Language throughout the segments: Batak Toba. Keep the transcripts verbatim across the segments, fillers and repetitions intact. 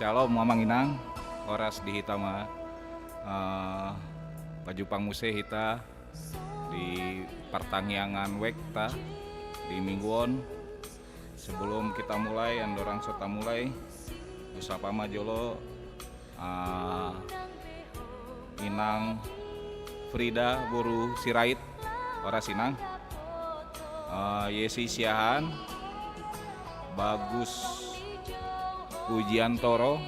Shalom, Amang Inang, horas di hita ma, eh, pajumpang muse hita di partangiangan wekta di minggu on. Sebelum kita mulai, andorang so tamulai, husapa ma jolo, ah, Inang Frida boru Sirait, horas Inang. Ah, Yesi Siahaan, Bagus Pujiantoro,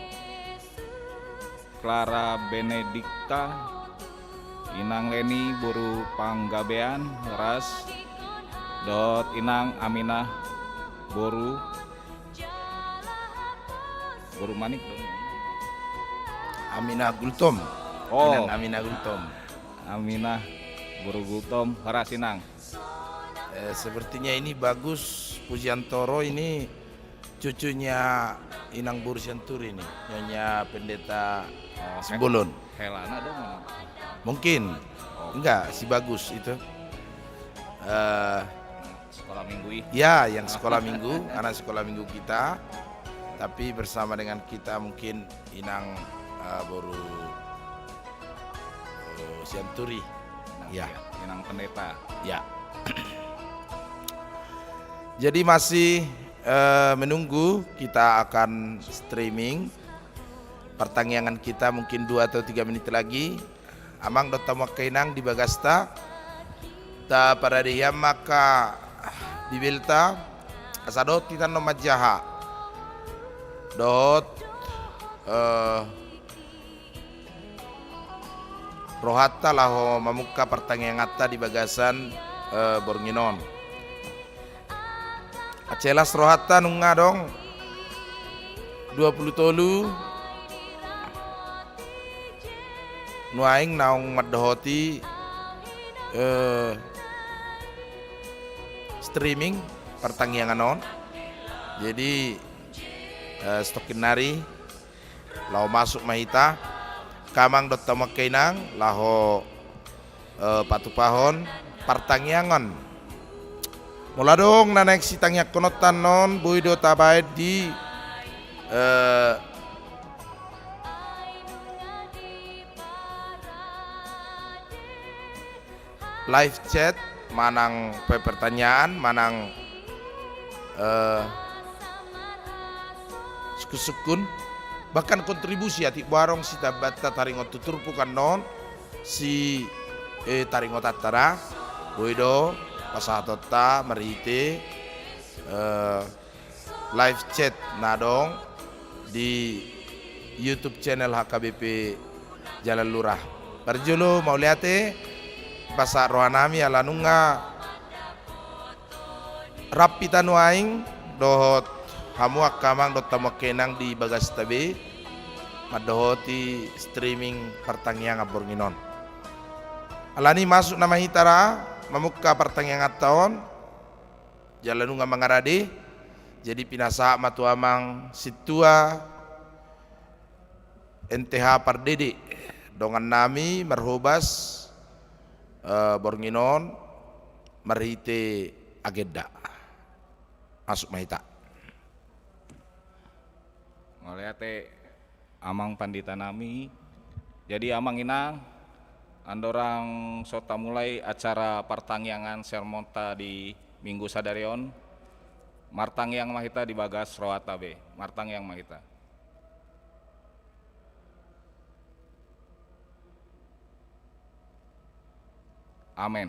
Clara Benedikta, Inang Leni boru Panggabean, horas, dohot Inang Aminah boru, boru Manik do. Aminah Gultom. Oh. Inang Aminah Gultom. Aminah boru Gultom, horas Inang. Eh, sepertinya ini Bagus Pujiantoro ini cucunya Inang boru Sianturi nih, Nyonya Pendeta, oh, Simbolon. Helana dong. Mungkin. Oh. Enggak, si Bagus itu. Eh, sekolah minggu i? Ya, yang sekolah minggu, anak sekolah minggu kita. Tapi bersama dengan kita mungkin Inang, eh, boru, eh, Sianturi. Inang, ya. Inang Pendeta. Ya. Jadi masih, eh, menunggu, kita akan streaming partangiangan kita mungkin dua atau tiga menit lagi. Amang dohot hamu angka inang di bagasta, taparade hian ma angka Bibelta, asa dohot hita annon manjaha dohot, eh, rohanta laho mamungka partangianganta di bagasan, eh, borngin on. Asa las rohanta nunga adong dua pulu tolu nuaeng naung mandohoti, eh, streaming partangiangan on. Jadi, eh, satongkin nari laho masuk ma hita, angka amang dohot hamu angka inang, laho, eh, patupahon partangiangan. Molo adong na naeng sitangiangkononta annon, boi do tabaen di, eh, live chat manang pe-, pertanyaan manang, eh, sungkun-sungkun, bahkan kontribusi atik boha adong sitambanta taringot tu turpuk annon, si, eh, taringotanta da, boi do pasahatonta marhite, eh, live chat na adong di YouTube channel H K B P Jalan Lurah. Parjolo mauliate, pasahat rohanami ala nunga rap hita nuaeng dohot hamu angka amang dohot hamu angka inang di bagasta be mandohoti streaming partangiangan borngin on. Alani masuk nama hita ra mamungka partangianganta on, jala nunga mangarade, jadi pinasahat ma tu amang sintua N T H Pardede, dongannami marhobas, eh, borngin on marhite agenda. Masuk ma hita. Mauliate amang panditanami. Jadi amang inang, andorang so tamulai acara partangiangan sermonta di minggu sadari on, martangiang ma hita di bagas rohanta be. Martangiang ma hita. Amen.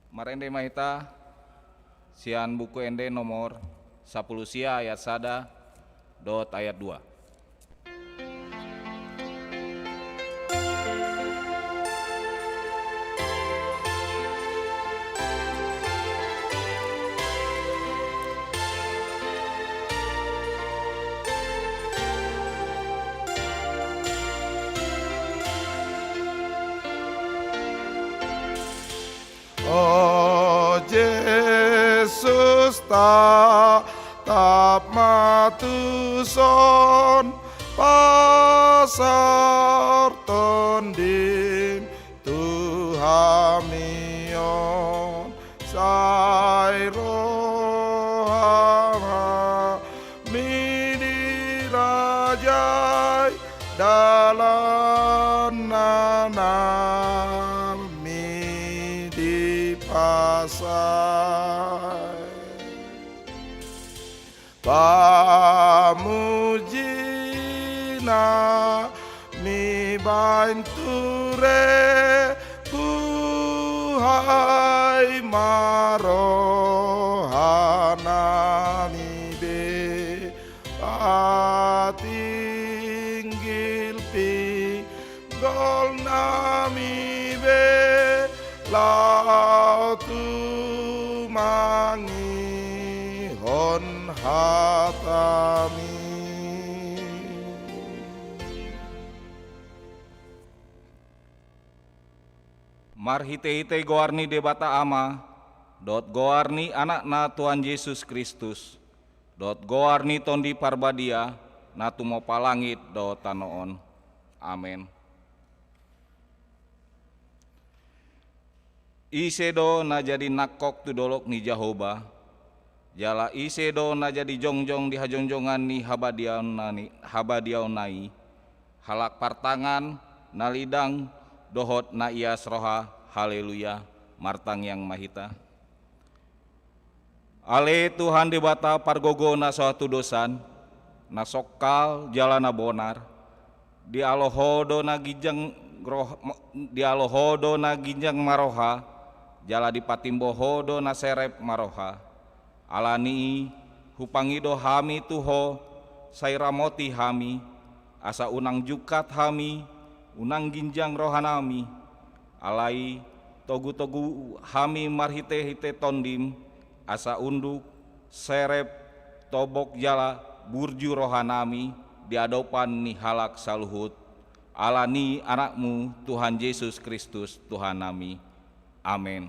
Marende ma hita sian Buku Ende nomor sampulu sia ayat sada dohot ayat dua. O Jesus, tatap ma tuson pasahaton Tondim tu hami on, sai roha Jalan na nami dipasai. Pamuji nami baen ture, buhai ma roha nami be, patinggil pi- Pinggol nami be laho tumangihon hatami. Marhitehite goar ni Debata Ama, dohot goar ni Anakna Tuhan Jesus Kristus, dohot goar ni Tondi Parbadia, na tumompa langit dohot tano on. Amen. Ise do na jadi nangkok tu dolok ni Jahowa, jala ise do na jadi jongjong di hajongjongan ni habadiaonna ni, habadiaonna i, halak partangan, na lidang, dohot na ias roha. Haleluya. Martangiang ma hita. Ale Tuhan Debata pargogo na so hatudosan, na songkal jala na bonar, dialo Ho do na ginjang roh-, dialo Ho do na ginjang maroha, jala dipatimbo Ho do na serep maroha. Ala ni i, hupangido hami tu Ho, sai ramoti hami, asa unang jungkat hami, unang ginjang rohanami. Alai, togutogu hami marhitehite Tondim, asa unduk, serep, tobok jala burju rohanami di adopan ni halak saluhut, ala ni Anakmu, Tuhan Jesus Kristus, Tuhannami. Amen.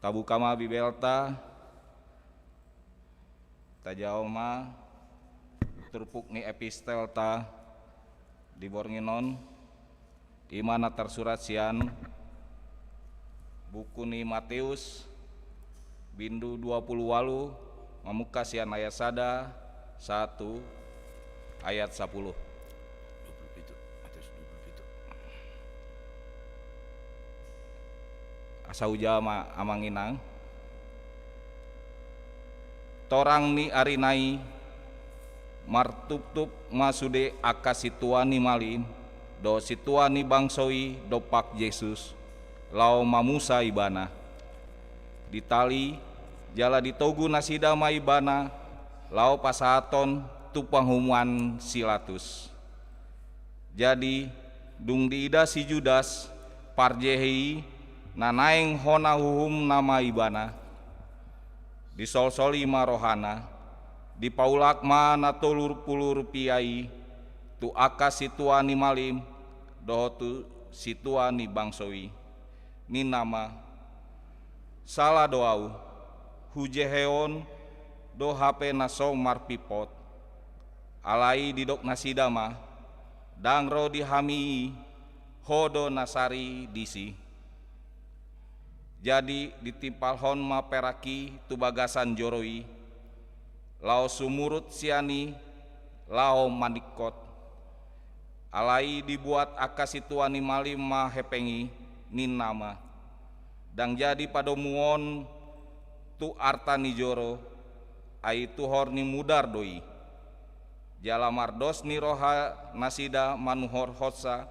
Tabuka ma Bibelta, tajalo ma turpuk ni epistelta di borngin on, i ma na tarsurat sian buku ni Mateus, bindu dua pulu ualu, mamungka sian ayat sada sahat tu ayat sapulu. Dua pulu pitu, Mateus dua pulu pitu. Asa hujalo ma, Amang Inang. Torang ni ari nai, martuptup ma sude angka sintua ni malim dohot sintua ni bangso i dompak Jesus, laho mamusa Ibana. Ditali jala ditogu nasida ma Ibana laho pasahathon tu panguhuman si Pilatus. Jadi, dung diida si Judas, parjehe i, na naeng hona uhumna ma ibana, disolsoli ma rohana, dipaulak ma na tolu pulu rupia i tu angka sintua ni malim dohot tu sintua ni bangso i. Ninna ma, "Sala do ahu, hujehehon do hape na so marpimpot." Alai didok nasida ma, "Ndang ro di hami i, ho do na sari disi." Jadi ditimpalhon ma perak i tu bagasan joro i, laho sumurut sian i, laho maningkot. Alai dibuat angka sintua ni malim ma hepeng i, ninna ma, "Ndang jadi padomuhon tu arta ni joro, ai tuhor ni mudar do i." Jala mardos ni roha nasida manuhorhonsa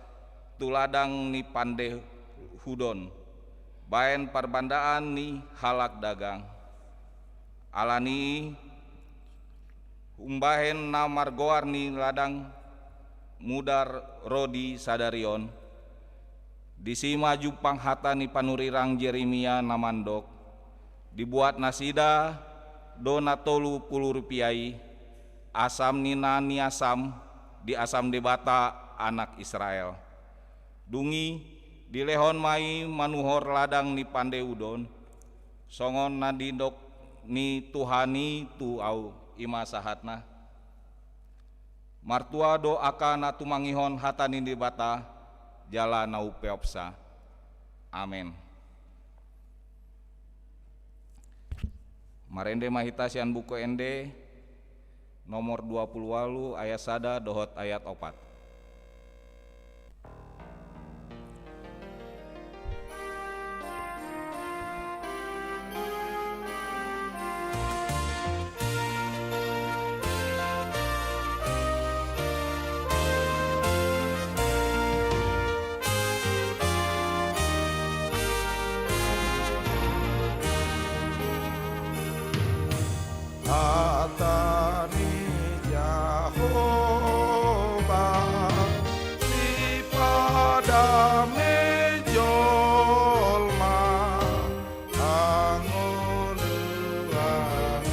tu ladang ni pandeudon, baen parbandaan ni halak dagang. Ala ni i, umbahen na margoar ni ladang mudar ro di sadari on, disi ma jumpang hata ni panurirang Jeremia na mandok, "Dibuat nasida do na tolu pulu rupia i, asam ni na niasam, diasam Debata anak Israel." Dung i, dilehon ma i manuhor ladang ni pandeudon, songon na nidok ni Tuhan i tu ahu. I ma sahatna. Martua do angka na tumangihon hata ni Debata, jala na umpeopsa. Amen. Marende ma hita sian Buku Ende, Nomor dua puluh walu, ayat sada dohot ayat opat. Hata ni Jahowa, sipadame jolma hangoluan i.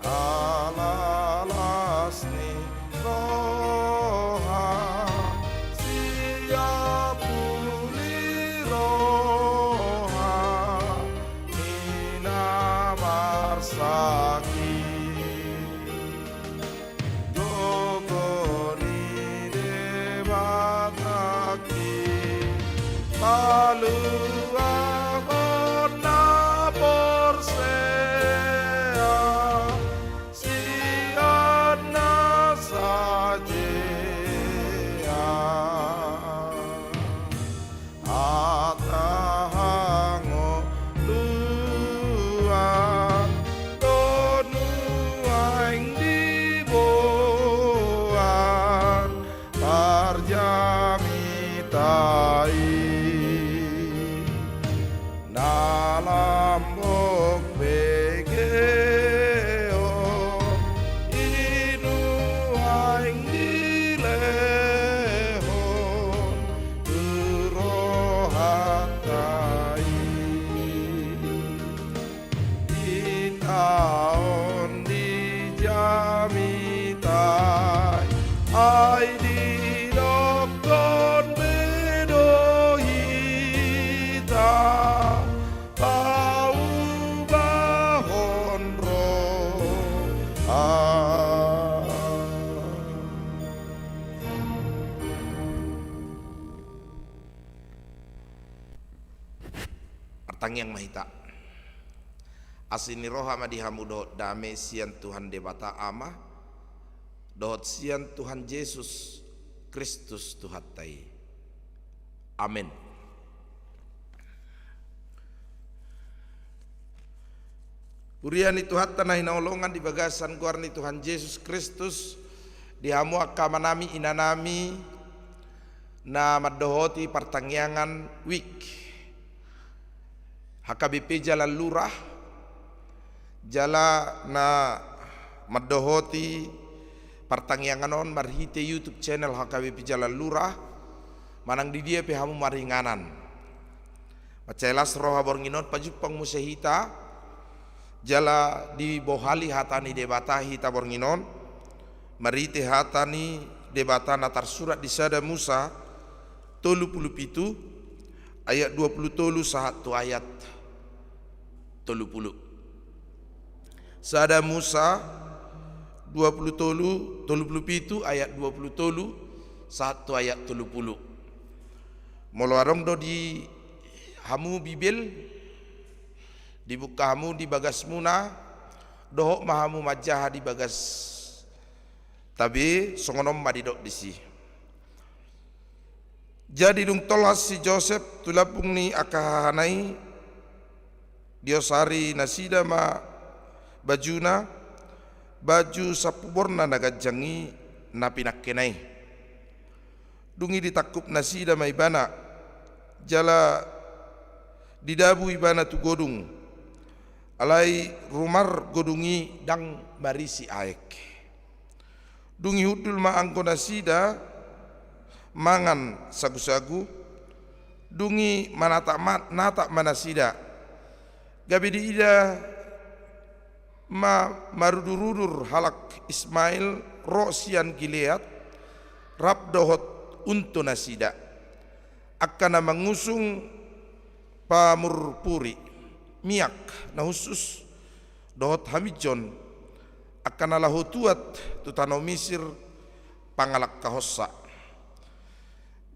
Ala las ni roha, siap uli roha ni na marsangkit. Gogo ni Debata i, paluahon na porsea sian na sajea. Hata hangoluan do nuaeng diboan parjamita i. Na lambok begeon i nuaeng dilehon tu rohanta i. Hita on di jamita i, ai didokkon be do hita paubahon roha. Martangiang ma hita. Asi ni roha ma di hamu dohot dame sian Tuhan Debata Ama dohot sian Tuhan Jesus Kristus Tuhanta i. Amen. Huria ni Tuhanta na hinaholongan di bagasan goar ni Tuhan Jesus Kristus, di hamu angka amanami, inanami, na mandohoti partangiangan wijk H K B P Jalan Lurah, jala na mandohoti partangiangan on marhite YouTube channel H K B P Jalan Lurah, manang di dia pe hamu maringanan. Mansai las roha borngin on pajumpang muse hita, jala dibohali hata ni Debata hita borngin on, marhite hata ni Debata na tarsurat di Sada Musa tolu pulu pitu ayat dua pulu tolu sahat tu ayat tolu pulu. Sada Musa dua pulu tolu, tolu pulu pitu ayat dua pulu tolu sahat tu ayat tolu pulu. Molo adong do di hamu Bibel, dibuka hamu di bagasmuna, dohot ma hamu manjaha di bagasta be, songon on ma didok disi. Jadi dung tolhas si Josep tu lambung ni angka hahana i, diosari nasida ma bajuna, baju sampuborna na ganjang i, na pinangkena i. Dung i ditangkup nasida ma ibana, jala didabu ibana tu godung. Alai rumar godung i ndang marisi aek. Dung i hundul ma anggo nasida mangan sagusagu, dung i manatap ma, natap ma nasida. Gabe diida ma marudurudur halak Ismael ro sian Gilead, rap dohot unto nasida. Angka na mangusung pamurpuri, miak na hushus, dohot haminjon, angka na laho tuat tu tano Misir pangalangkahonsa.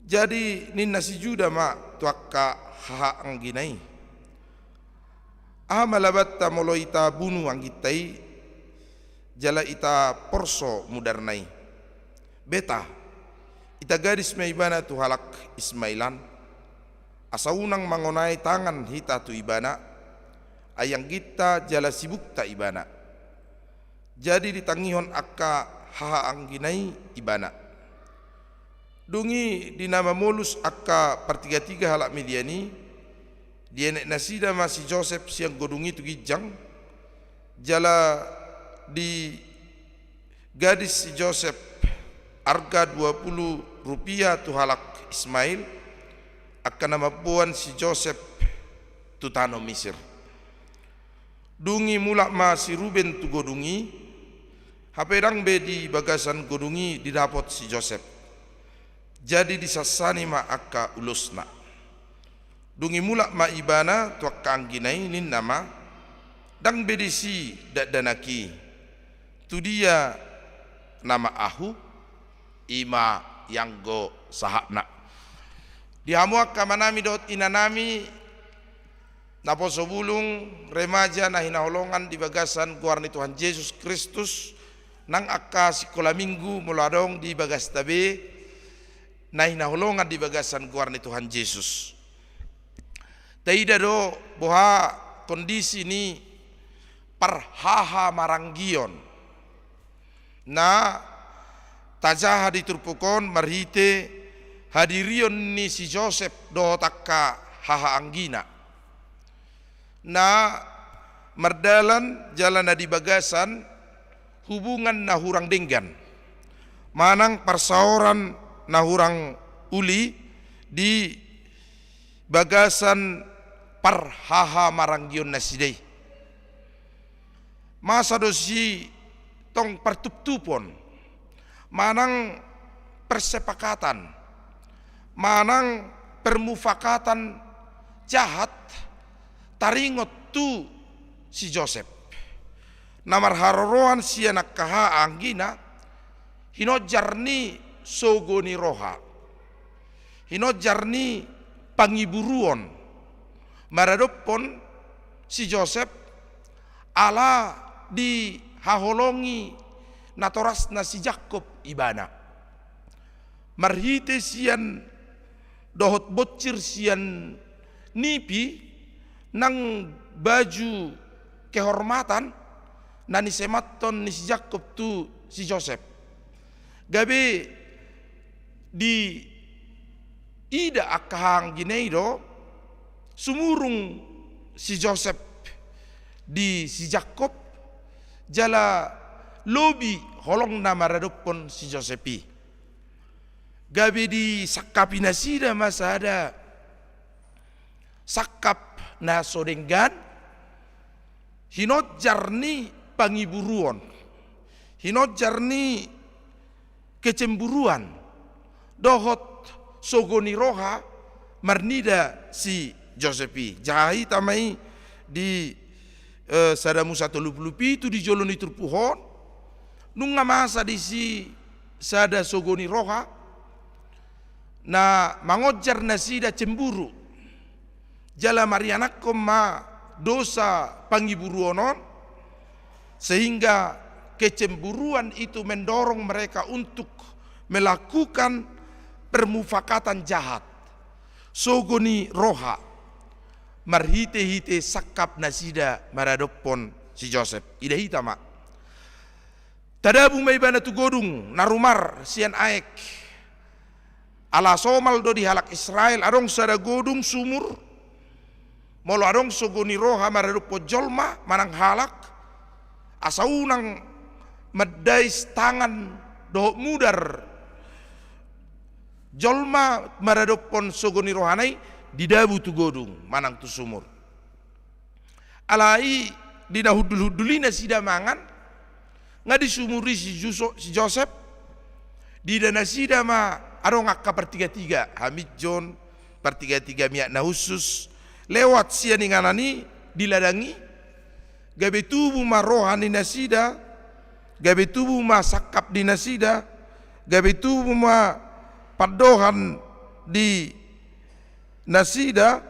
Jadi ninna si Juda ma tu angka hahaanggina i: Aha ma labanta molo ita bunu angginta i, Jala itaporso mudarna i. Beta, ita gadis ma ibana tu halak Ismail an, asa unang mangonai tangan hita tu ibana, ai angginta jala sibukta ibana. Jadi ditangihon angka hahaanggina i ibana. Dung i di na mamolus angka partigatiga halak Midian i, dienet nasida ma si Josep sian godung i tu ginjang, jala digadis si Josep arga dua pulu rupia tu halak Ismail, angka na mamboan si Josep tu tano Misir. Dung i mulak ma si Ruben tu godung i, hape ndang be di bagasan godung i didapot si Josep. Jadi disansani ma angka ulosna. Dung i mulak ma ibana tu angka anggina i, ninna ma, "Ndang be disi dakdanak i, tu dia nama ahu?" I ma ianggo sahatna. Di hamu angka amanami dohot inanami, naposo bulung, remaja na hinaholongan di bagasan goar ni Tuhan Jesus Kristus, nang angka sikola minggu molo adong di bagasta be na hinaholongan di bagasan goar ni Tuhan Jesus. Taida do boha kondisi ni parhahamaranggion na tajaha di turpuk on marhite hadirion ni si Josep dohot angka hahaanggina. Na mardalan jala na di bagasan hubungan na hurang denggan, manang parsaoran na hurang uli di bagasan parhahamaranggion nasida i. Masa do si tong partuptupon, manang persepakatan, manang permufakatan jahat taringot tu si Josep. Na marharoroan sian angka hahaanggina, hinonjar ni sogo ni roha, hinonjar ni pangiburuon maradophon si Josep, ala dihaholongi natorasna si Jakkob ibana. Marhite sian dohot bonsir sian nipi nang baju kehormatan na nisemathon ni si Jakkob tu si Josep. Gabe diida angka hahaanggina i do sumurung si Josep di si Jakkob, jala lobi holongna maradophon si Josep i. Gabe disangkapi nasida ma sada sangkap na so denggan, hinonjar ni pangiburuon, hinonjar ni kecemburuan dohot sogo ni roha marnida si Josep i. Jaha hita ma i di, eh, Sada Musa tolu pulu pitu di jolo ni turpuk on. Nunga masa disi sada sogo ni roha na mangonjar nasida cemburu, jala marianakhon ma dosa pangiburuon on, sehingga kecemburuan itu mendorong mereka untuk melakukan permufakatan jahat, sogo ni roha, marhite-hite sangkap nasida maradophon si Josep. Ida hita ma. Tadabu ma ibana tu godung na rumar sian aek. Ala somal do di halak Israel, adong sada godung sumur, molo adong sogo ni roha maradophon jolma manang halak, asa unang mandais tangan dohot mudar jolma maradophon sogo ni rohana i, didabu tu godung manang tu sumur. Alai di na hundul-hundul i nasida mangan, nga disumuri si Juso-, si Josep, diida nasida ma adong angka partiga-tiga haminjon, partiga-tiga miak na hushus, lewat sian inganan i di ladang i, gabe tubu ma roha ni nasida, gabe tubu ma sangkap ni nasida, gabe tubu ma pandohan di nasida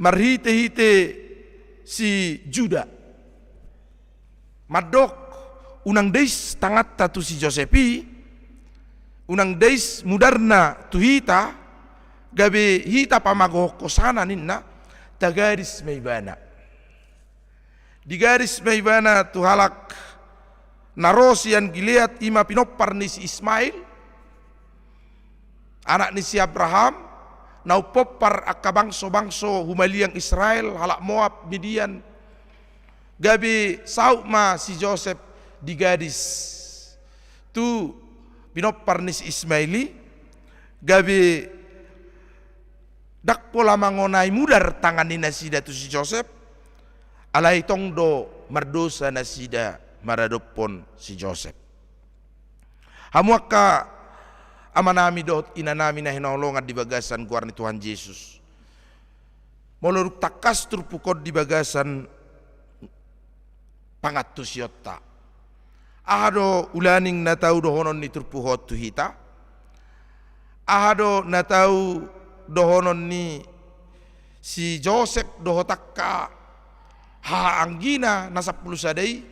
marhite-hite si Juda. Mandok, unang dais tanganta tu si Josep i, unang dais mudarna tu hita, gabe hita pamagohon hosana ninna, tagadis ma ibana. Digadis ma ibana tu halak na ro sian Gilead, i ma pinompar ni si Ismail, anak ni si Abraham, na umpompar angka bangso-bangso humaliang Israel, halak Moab, Midian. Gabe saut ma si Josep digadis tu pinompar ni si Ismail i, gabe ndang pola mangonai mudar tangan ni nasida tu si Josep, alai tong do mardosa nasida maradophon si Josep. Hamu angka amanami dohot inanami na hinaholongan di bagasan goar ni Tuhan Jesus. Molo dung tangkas turpuk on di bagasan pangantusionta, aha do ulaning na tau dohonon ni turpuk on tu hita? Aha do na tau dohonon ni si Josep dohot angka hahaanggina na sampulu sada i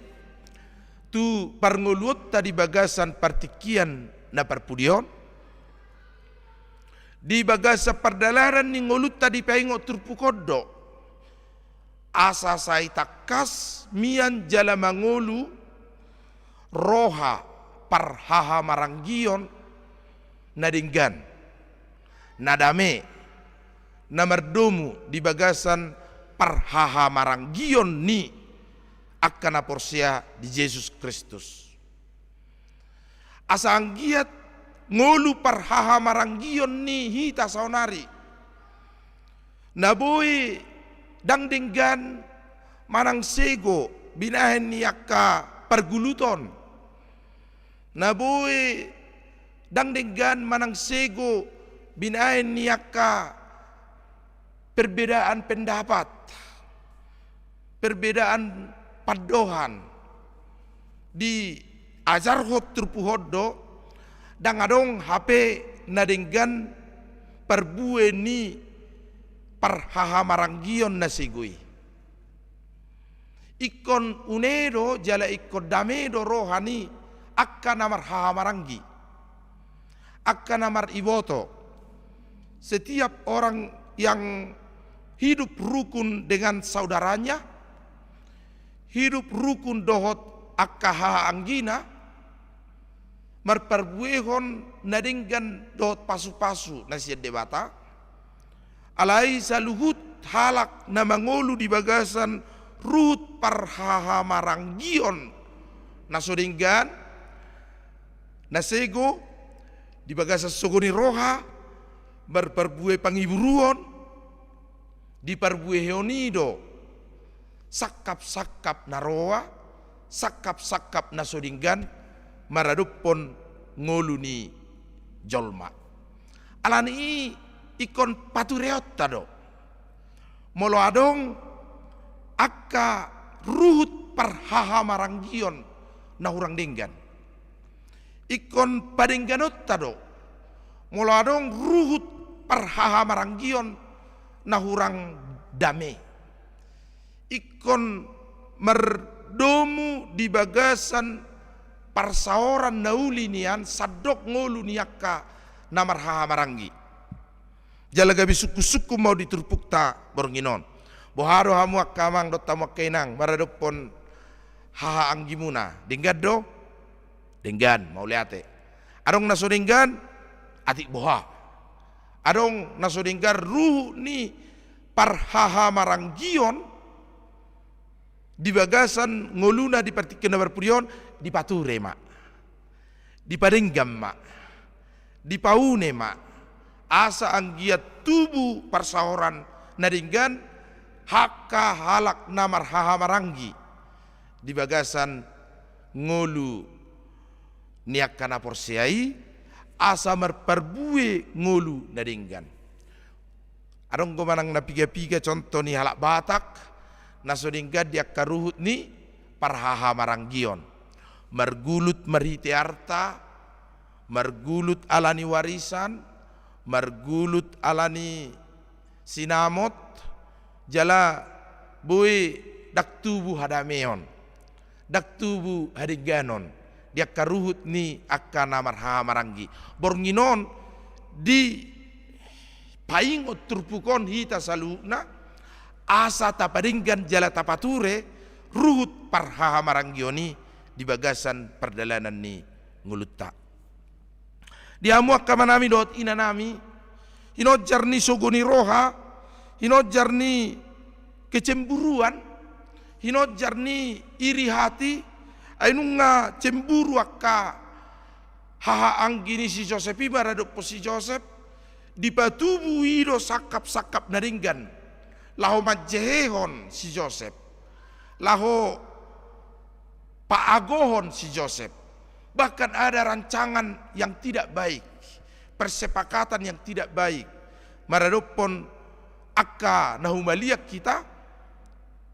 tu parngoluonta di bagasan partingkian na parpudi on? Di bagasan pardalanan ni ngolunta dipaingot turpuk on do, asa sai tangkas mian jala mangolu roha parhahamaranggion na denggan, na dame, na mardomu di bagasan parhahamaranggion ni angka na porsea di Jesus Kristus. Asa anggiat ngolu parhahamaranggion ni hita saonari, na boi ndang denggan manang sego binahen ni angka parguluton, na boi ndang denggan manang sego binahen ni angka perbedaan pendapat, perbedaan pandohan. Diajarhon turpuk on do, ndang adong hape na denggan parbue ni parhahamaranggion na sego i. Ingkon une do jala ingkon dame do roha ni angka na marhahamaranggi, angka na mariboto. Setiap orang yang hidup rukun dengan saudaranya, hidup rukun dohot angka hahaanggina, marparbuehon na denggan dohot pasupasu na sian Debata. Alai saluhut halak na mangolu di bagasan ruhut parhahamaranggion na so denggan, na sego, di bagasan sogo ni roha, marparbue pangiburuon, diparbuehon i do sangkap-sangkap na roa, sangkap-sangkap na so denggan maradophon ngolu ni jolma. Alani i ingkon patureonta do molo adong angka ruhut parhahamaranggion na hurang denggan. Ingkon padengganonta do molo adong ruhut parhahamaranggion na hurang dame. Ingkon mardomu di bagasan parsaoran na uli nian sandok ngolu ni angka na marhahamaranggi. Jala gabe sungkun-sungkun ma on di turpukta borngin on. Boha do hamu angka amang dohot hamu angka inang maradophon hahaanggimuna? Denggan do? Denggan, mauliate. Adong na so denggan? Atik boha. Adong na so denggan ruhut ni parhahamaranggion di bagasan ngoluna di partingkian na parpudi on? Dipature ma, dipadenggan ma, dipaune ma, asa anggiat tubu parsaoran na denggan angka halak na marhahamaranggi di bagasan ngolu ni angka na porsea i, asa marparbue ngolu na denggan. Adong do manang na piga-piga contoh ni halak Batak na so denggan di angka ruhut ni parhahamaranggion. Margulut marhite arta, margulut alani warisan, margulut alani sinamot, jala boi ndang tubu hadameon. Ndang tubu hadengganon di angka ruhut ni angka na marhahamaranggi. Borngin on dipaingot turpuk on hita saluhutna, asa tapadenggan jala tapature ruhut parhahamaranggion i di bagasan pardalanan ni ngolunta. Di hamu angka amanami dohot inanami, hinonjar ni sogo ni roha, hinonjar ni kecemburuan, hinonjar ni iri hati, ai nunga cemburu angka hahaanggi ni si Josep i maradophon si Josep, dipatubu i do sangkap-sangkap na denggan, laho manjehehon si Josep, laho paagohon si Josep. Bahkan ada rancangan yang tidak baik, persepakatan yang tidak baik maradophon angka na humaliang hita,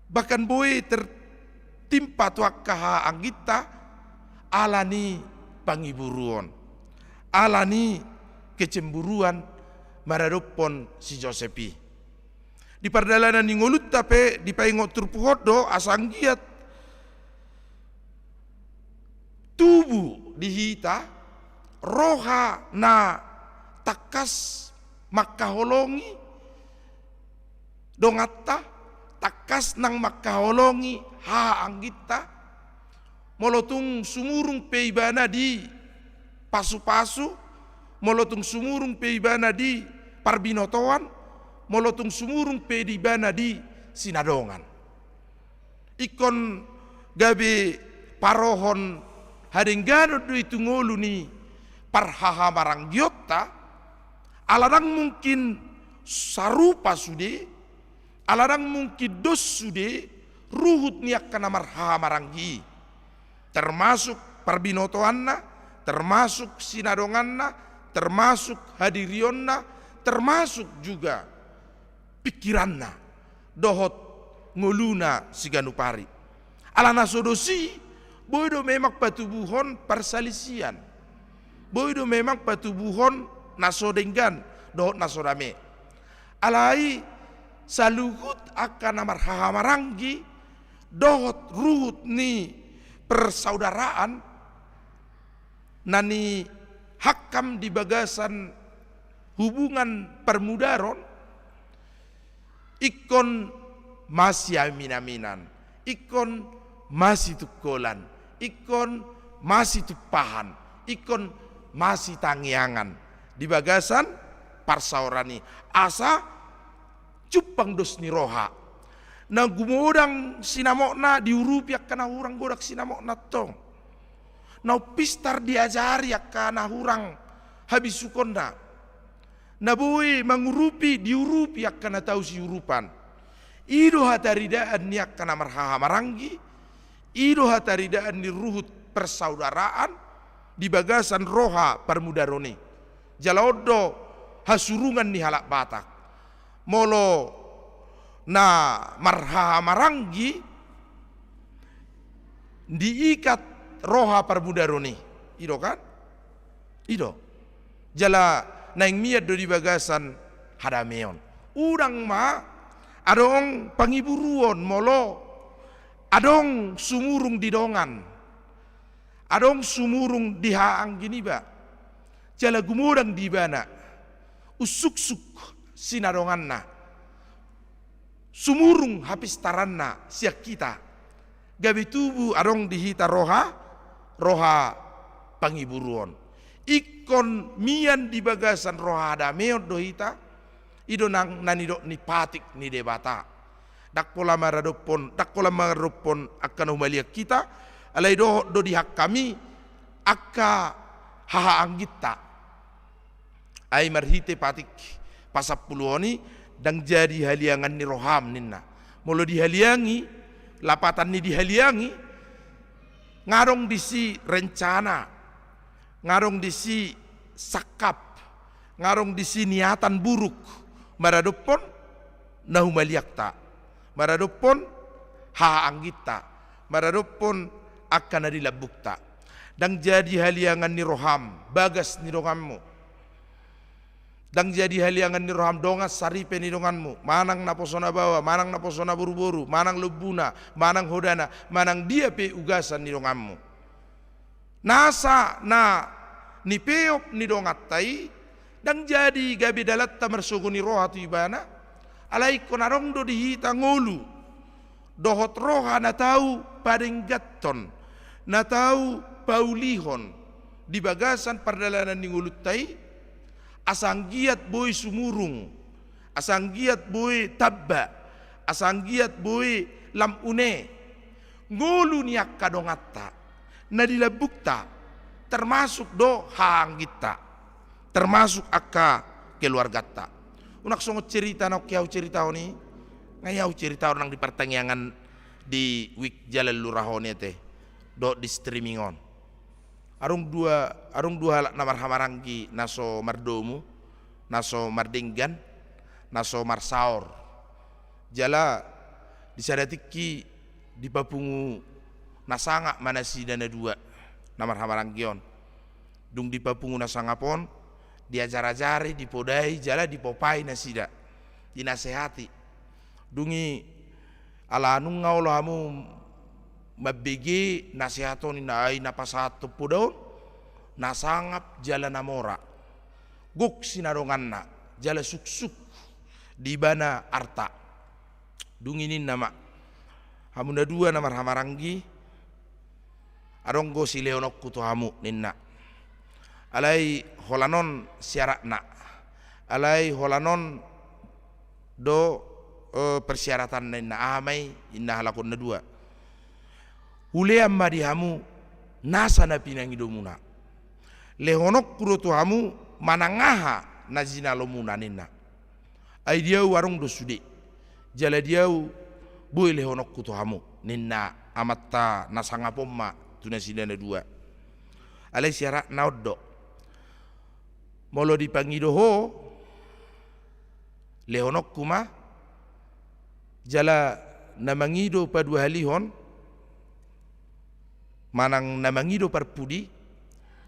bahkan boi tertimpa tu angka hahaangginta ala ni pangiburuon, ala ni kecemburuan maradophon si Josep i. Di pardalanan ni ngolunta pe dipaingot turpuk on do asa anggiat tubu di hita roha na tangkas mangkaholongi donganta, tangkas nang mangkaholongi hahaangginta, molo tung sumurung pe ibana di pasupasu, molo tung sumurung pe ibana di parbinotoan, molo tung sumurung pe di ibana di sinadongan. Ingkon gabe parohon hadengganon do i tu ngolu ni parhahamaranggianta, ala ndang mungkin sarupa sude, ala ndang mungkin dos sude ruhut ni angka na marhahamaranggi i. Termasuk parbinotoanna, termasuk sinadonganna, termasuk hadirionna, termasuk juga pingkiranna dohot ngoluna siganup ari. Ala na so dos i, boi do memang patubuhon parsalisian, boi do memang patubuhon na so denggan dohot na so dame. Alai saluhut angka na marhahamaranggi dohot ruhut ni persaudaraan na nihangkam di bagasan hubungan parmudaron, ingkon masiaminaminan, ingkon masitungkolan, ingkon masitumpahan, ingkon masitangiangan di bagasan parsaoran i, asa jumpang dos ni roha. Na gumodang sinamotna diurupi angka na hurang godang sinamotna tong. Na umpistar diajari angka na hurang habisukonna. Na boi mangurupi diurupi angka na tau siurupan. I do hataridaan ni angka na marhahamaranggi, i do hataridaan ni ruhut persaudaraan di bagasan roha parmudaron i. Jala on do hasurungan ni halak Batak. Molo na marhahamaranggi diikat roha parmudaron i. I do kan? I do. Jala naeng mian do di bagasan hadameon. Unang ma adong pangiburuon molo adong sumurung di dongan, adong sumurung di hahaanggi niba. Jala gumodang di ibana, unsuksuk sinadonganna, sumurung hapistaranna sian hita, gabe tubu adong di hita roha, roha pangiburuon. Ingkon mian di bagasan roha hadameon do hita, i do nang na nidok ni patik ni Debata. Ndang pola maradophon, ndang pola maradophon angka na humaliang hita, alai dohot do di hangkami angka hahaangginta. Ai marhite patik pasampuluhon i, ndang jadi haliangan ni roham ninna. Molo dihaliangi, lapatan ni dihaliangi, nga adong disi rencana, nga adong disi sangkap, nga adong disi niatan buruk maradophon na humaliangta, maradophon hahaangginta, maradophon angka na di lambungta. Ndang jadi haliangan ni roham bagas ni donganmu. Ndang jadi haliangan ni roham dongan saripe ni donganmu, manang naposona baoa, manang naposona boruboru, manang lombuna, manang hodana, manang dia pe ugasan ni donganmu. Nasa na nipeop ni donganta i, ndang jadi gabe dalanta marsogo ni roha tu ibana, alai ingkon adong do di hita ngolu dohot roha na tau padengganhon, na tau paulihon di bagasan pardalanan ni ngolunta i, asa anggiat boi sumurung, asa anggiat boi tamba, asa anggiat boi lam une ngolu ni angka donganta na di lambungta, termasuk do hahaangginta, termasuk angka keluarganta. Unang songon cerita na ongke ahu ceritahon i, nga i ahu ceritahon nang di partangiangan di wik jala lurahon i ate, dohot di streaming on. Adong dua, adong dua halak na marhahamaranggi na so mardomu, na so mardenggan, na so marsaor. Jala di sada tingki dipapungu na sangap ma nasida na dua na marhahamaranggi on. Dung dipapungu na sangap on, diajar-ajari, dipodai, jala dipopai nasida, dinasehati. Dung i, ala nunga olo hamu mambege nasehat on, ninna, ai na pasahathon poda on na sangap jala na mora, gok sinadonganna jala suksuk di ibana arta. Dung i ninna ma, hamu na dua na marhahamaranggi, adong do silehononku tu hamu, ninna. Alai holan on syaratna, alai holan on do, eh, persyaratanna, ninna. Aha ma i? Ninna halak on na dua. Hulean ma di hamu nasa na pinangidomuna. Lehononku do tu hamu manang aha na jinalomuna, ninna. Ai di ahu adong do sude, jala di ahu boi lehononku tu hamu, ninna amanta na sangap on ma tu nasida na dua. Alai syaratna on do. Molo dipangido ho, lehononku ma, jala na mangido paduahalihon, manang na mangido parpudi,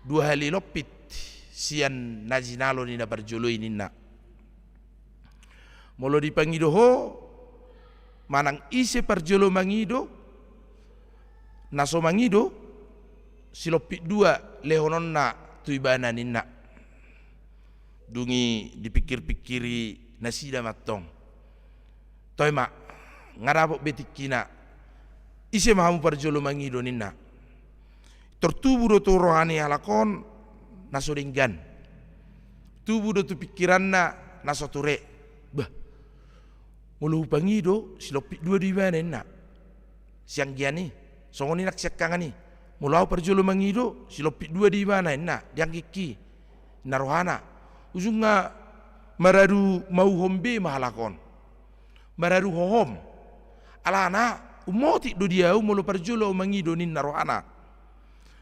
dua hali lompit sian na jinalo ni na parjolo i, ninna. Molo dipangido ho, manang ise parjolo mangido, na so mangido, silompit dua lehononna tu ibana, ninna. Dung i dipingkir-pingkiri nasida mantong. Toe ma, nga dapot be tingkina. Ise ma hamu parjolo mangido, ninna. Tor tubu do tu roha ni halak on na so denggan. Tubu do tu pingkiranna na so ture. Bah, molo hupangido, silompit dua do ibana, ninna. Sianggian i, songon i nang siangkangan i. Molo ahu parjolo mangido, silompit dua do ibana, ninna, di anggingki, ninna rohana. Ujungna maradu mauhom be ma halak on. Maradu hohom. Alana, ummotik do di ahu molo parjolo ahu mangido, ninna rohana.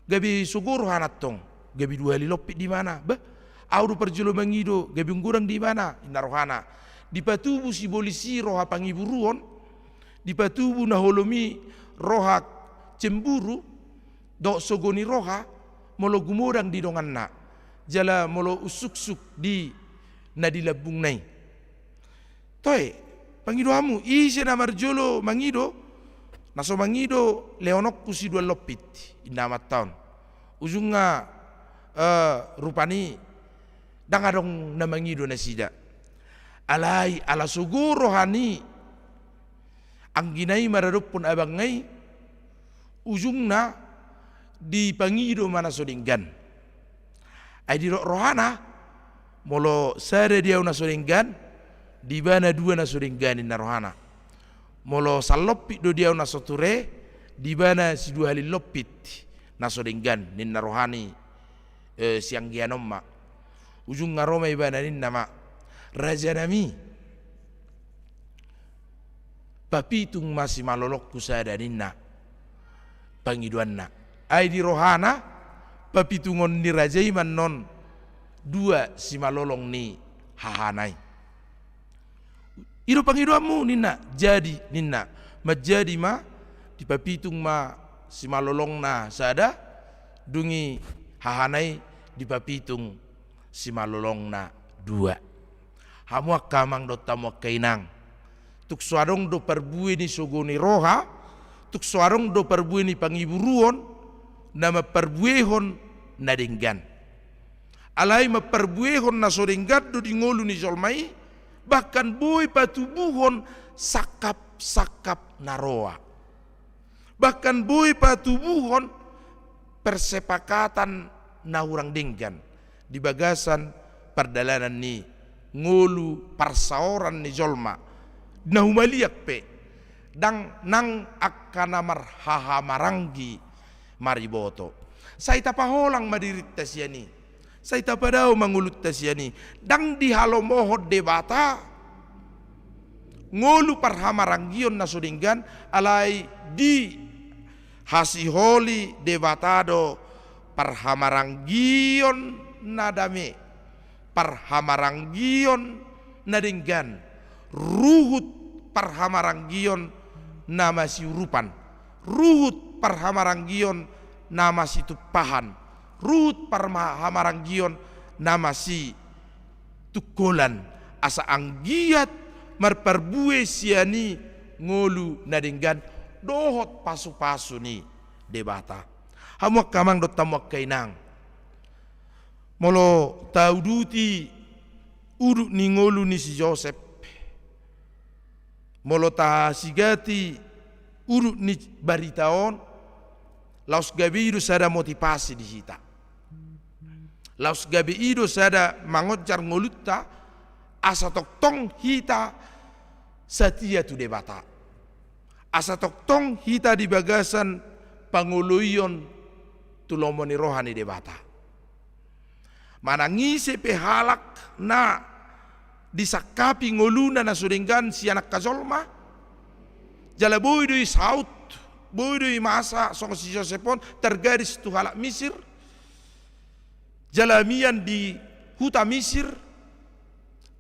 Gabe sogo rohana antong, gabe dua hali lompit do ibana. Bah, ahu do parjolo mangido, gabe unggodang do ibana, ninna rohana. Dipatubu sibolis i roha pangiburuon, dipatubu na holom i roha cemburu, dohot sogo ni roha, molo gumodang di donganna, jala molo unsuksuk di na di lambungna i. Toe, pangido hamu, ise na marjolo mangido, na so mangido lehononku sidua lompit, ninna amanta on. Ujungna, eh, rupani ndang adong na mangido nasida. Alai ala sogo roha ni anggina i maradophon abangna i, ujungna dipangido ma na so denggan. Ai didok rohana, molo sada di ahu na so denggan, di ibana dua na so denggan, ninna rohana. Molo salompit do di ahu na so ture, di ibana sidua hali lompit na so denggan, ninna roha ni, eh, sianggian on ma. Ujungna ro ma ibana, ninna ma, rajanami, papitung ma simalolongku sada, ninna pangidoanna. Ai di rohana, papitungon ni raja i ma annon dua simalolong ni hahana i. I do pangidoanmu, ninna. Jadi, ninna. Manjadi ma, dipapitung ma simalolongna sada, dung i hahana i dipapitung simalolongna dua. Hamu angka amang dohot hamu angka inang, tung so adong do parbue ni sogo ni roha, tung so adong do parbue ni pangiburuon na mamparbuehon na denggan. Alai mamparbuehon na so denggan do di ngolu ni jolma i, bahkan boi patubuhon sangkap-sangkap na roa. Bahkan boi patubuhon persepakatan na hurang denggan di bagasan pardalanan ni ngolu parsaoran ni jolma. Na humaliang pe, ndang nang angka na marhahamaranggi mariboto. Sai tapaholang ma dirinta sian i. Sai tapadao ma ngolunta sian i. Ndang dihalomohon Debata ngolu parhamaranggion na so denggan, alai dihasiholi Debata do parhamaranggion na dame, parhamaranggion na denggan, ruhut parhamaranggion na masiurupan, ruhut parhamaranggion na masitumpahan, ruhut parhamaranggion na masitungkolan, asa anggiat marparbue sian i ngolu na denggan dohot pasupasu ni Debata. Hamu angka amang dohot hamu angka inang, molo tauduti udut ni ngolu ni si Josep, molo tasigati udut ni barita on, laos gabe i do sada motivasi di hita. Laos gabe i do sada mangonjar ngolunta, asa tongtong hita satia tu Debata. Asa tongtong hita di bagasan pangoloion tu lomo ni roha ni Debata. Manang ise pe halak na disangkapi ngoluna na so denggan sian angka jolma, jala boi do i saut, boi do i masa songon si Josep on targadis tu halak Misir, jala mian di huta Misir,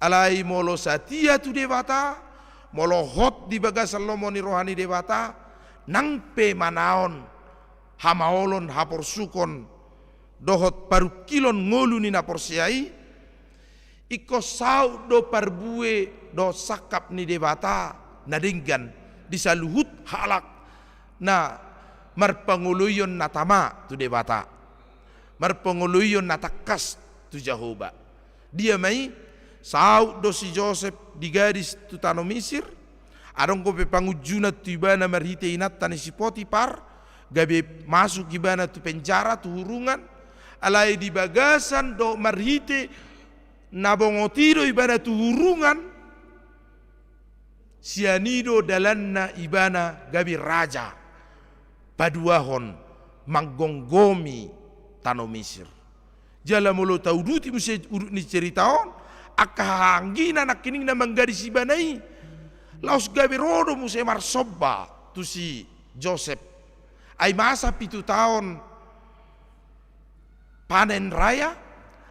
alai molo satia tu Debata, molo hot di bagasan lomo ni roha ni Debata, nang pe manaon hamaolon, haporsukon, dohot parungkilon ngolu ni na porsea i, ingkon saut do parbue dohot sangkap ni Debata na denggan di saluhut halak na marpangoloion na tama tu Debata, marpangoloion na tangkas tu Jahowa. Dia ma i? Saut do si Josep digadis tu tano Misir, adong dope pangunjunan tu ibana marhite inanta ni si Potipar, gabe masuk ibana tu penjara, tu hurungan, alai di bagasan do marhite na bongot i do ibana tu hurungan, sian i do dalanna ibana gabe raja, paduahon manggomgomi tano Misir. Jala molo tauduti muse udut ni cerita on, angka hahaanggina nangkining na manggadis ibana i, laos gabe ro do muse marsomba tu si Josep. Ai masa pitu taon panen raya,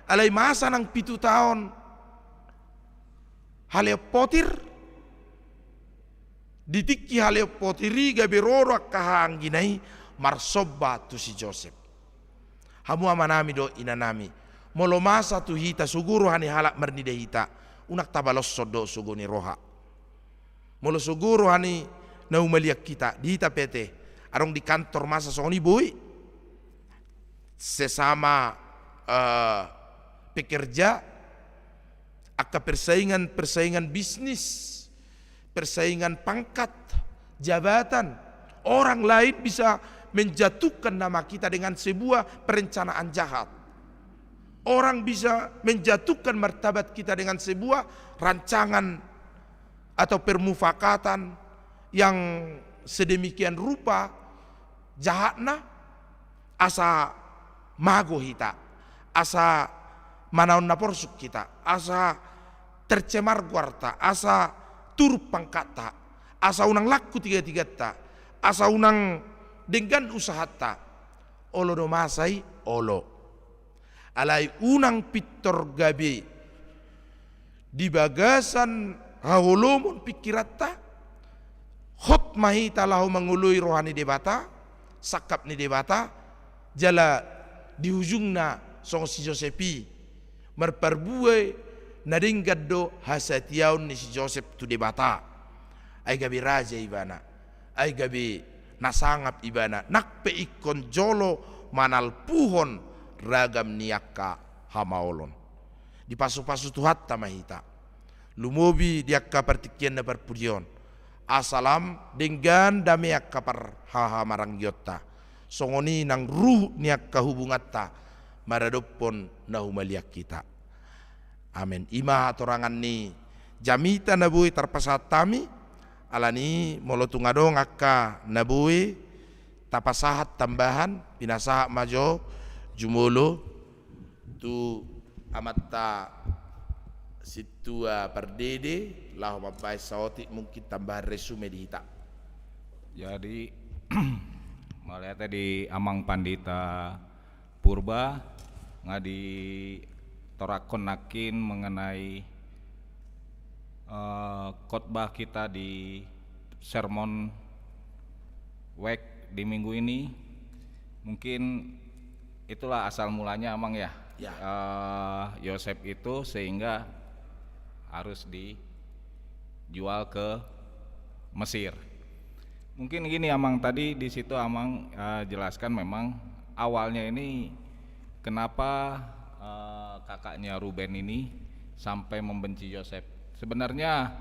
alai masa nang pitu taon haleon potir. Di tingki haleon potir i gabe ro do angka hahaanggina i marsomba tu si Josep. Hamu amanami dohot inanami, molo masa tu hita sogo roha ni halak marnida hita, unang tabaloshon do sogo ni roha. Molo sogo roha ni na humaliang hita, di hita pe ate, adong di kantor masa songon i boi. Sesama, eh, pekerja, angka persaingan, persaingan bisnis, persaingan pangkat, jabatan. Orang lain bisa menjatuhkan nama kita dengan sebuah perencanaan jahat. Orang bisa menjatuhkan martabat kita dengan sebuah rancangan atau permufakatan yang sedemikian rupa jahatna, asa mago hita, asa manaon na porsuk hita, asa tercemar goarta, asa turun pangkatta, asa unang laku tigatiganta, asa unang denggan usahanta. Olo do masa i? Olo. Alai unang pintor gabe di bagasan haholomon pingkiranta, hot ma hita laho mangoloi roha ni Debata, sangkap ni Debata, jala di ujungna songon si Josep i, marparbue Na denggan do hasatiaon ni si Josep tu Debata. Ai gabe raja ibana, ai gabe na sangap ibana, nang pe ingkon jolo manalpuhon ragam ni angka hamaolon. Dipasupasu Tuhanta ma hita, lumobi di angka partingkian na parpudi on. Asa lam denggan dame angka parhahamarangionta, songon i nang ruhut ni angka hubunganta maradophon na humaliang hita. Amen. I ma hatorangan ni jamita na boi tarpasahat hami. Alani i molo tung adong angka na boi tapasahat tambahan, pinasahat ma jo jumolo tu amanta sintua pardede, laho mambahen saotik mungkin tambahan resume di hita. Jadi, mauliate di Amang Pandita Purba, nga ditorangkon nangkin mengenai, eh, khotbah kita di sermon wek di minggu ini. Mungkin itulah asal mulanya, Amang, ya. Ya. Eh, Yosep itu sehingga harus dijual ke Mesir. Mungkin gini, Amang, tadi di situ Amang, eh, jelaskan memang awalnya ini kenapa, eh, kakaknya Ruben ini sampai membenci Yosep. Sebenarnya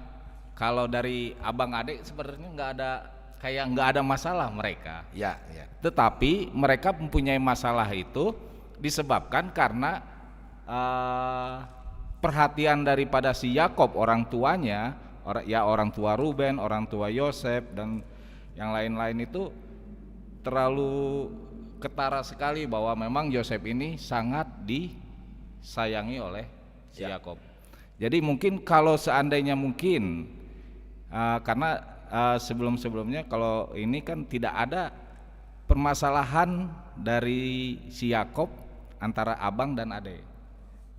kalau dari abang adik sebenarnya nggak ada, kayak nggak ada masalah mereka. Ya, ya. Tetapi mereka mempunyai masalah itu disebabkan karena, eh, perhatian daripada si Yakob, orang tuanya, ora-, ya, orang tua Ruben, orang tua Yosep, dan yang lain-lain itu terlalu ketara sekali bahwa memang Yosep ini sangat disayangi oleh si, ya, Yakob. Jadi mungkin kalau seandainya mungkin, eh, karena, eh, sebelum-sebelumnya kalau ini kan tidak ada permasalahan dari si Yakob antara abang dan ade.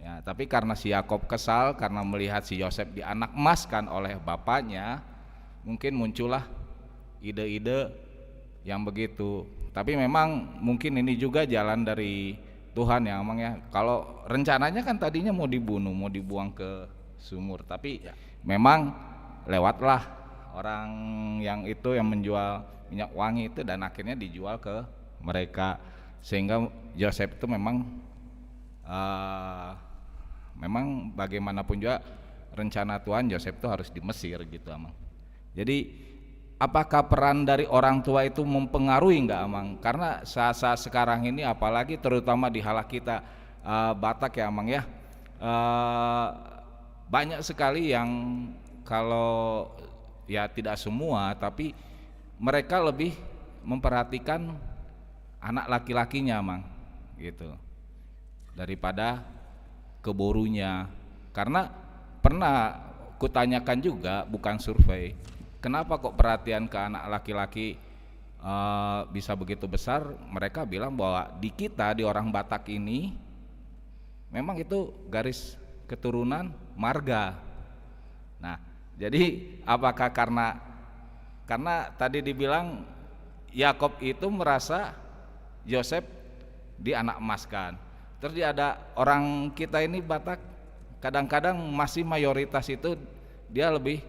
Ya, tapi karena si Yakob kesal karena melihat si Yosep dianakmaskan oleh bapaknya, mungkin muncullah ide-ide yang begitu. Tapi memang mungkin ini juga jalan dari Tuhan ya, Amang, ya. Kalau rencananya kan tadinya mau dibunuh, mau dibuang ke sumur, tapi, ya, memang lewatlah orang yang itu yang menjual minyak wangi itu dan akhirnya dijual ke mereka. Sehingga Yosep itu memang, eh, memang bagaimanapun juga rencana Tuhan, Yosep itu harus di Mesir gitu, Amang. Jadi, apakah peran dari orang tua itu mempengaruhi nggak, Amang? Karena saat-saat sekarang ini, apalagi terutama di halak kita, eh, Batak ya, Amang, ya, eh, banyak sekali yang kalau, ya, tidak semua, tapi mereka lebih memperhatikan anak laki-lakinya, Amang, gitu, daripada ke borunya. Karena pernah kutanyakan juga, bukan survei, kenapa kok perhatian ke anak laki-laki, eh, bisa begitu besar? Mereka bilang bahwa di kita, di orang Batak ini, memang itu garis keturunan marga. Nah, jadi apakah karena, karena tadi dibilang Yakob itu merasa Yosep dianakmaskan. Terus dia ada orang kita ini Batak, kadang-kadang masih mayoritas itu dia lebih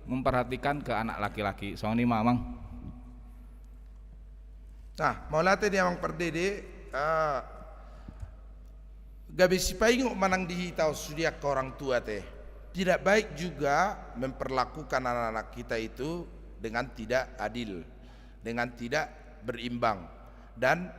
memperhatikan ke anak laki-laki. Songon i ma, Amang. Nah, mauliate di Amang Pardede, eh, gabe sipaingot manang di hita on sude angka orang tua te. Tidak baik juga memperlakukan anak-anak kita itu dengan tidak adil, dengan tidak berimbang. Dan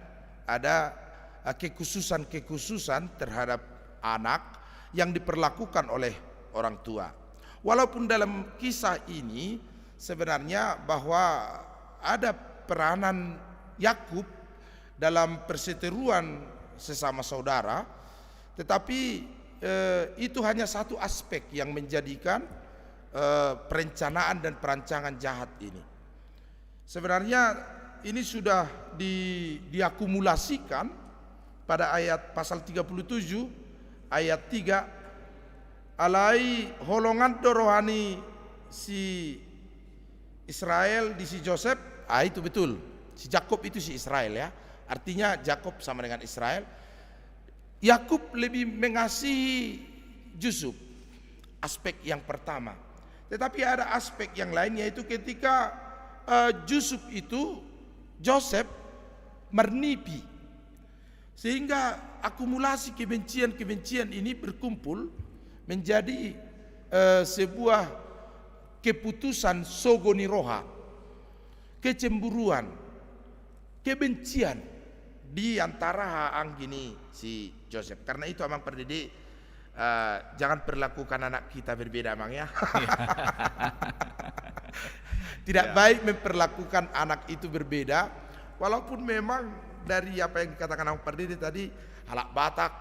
ada, eh, kekhususan-kekhususan terhadap anak yang diperlakukan oleh orang tua. Walaupun dalam kisah ini sebenarnya bahwa ada peranan Yakub dalam perseteruan sesama saudara, tetapi, eh, itu hanya satu aspek yang menjadikan, eh, perencanaan dan perancangan jahat ini. Sebenarnya ini sudah di-, diakumulasikan pada ayat pasal tiga puluh tujuh ayat tiga, alai holongan do roha ni si Israel di si Josep, ah, itu betul. Si Jakob itu si Israel, ya. Artinya Jakob sama dengan Israel. Yakub lebih mengasihi Yusuf. Aspek yang pertama. Tetapi ada aspek yang lain, yaitu ketika, eh, Yusuf itu, Joseph, marnipi. Sehingga akumulasi kebencian-kebencian ini berkumpul menjadi, eh, sebuah keputusan sogo ni roha, kecemburuan, kebencian di antara haanggi ni si Joseph. Karena itu, Amang Pardede, eh, jangan perlakukan anak kita berbeda, Amang, ya. Tidak baik memperlakukan anak itu berbeda, walaupun memang dari apa yang dikatakan Amang Pardede tadi, halak Batak,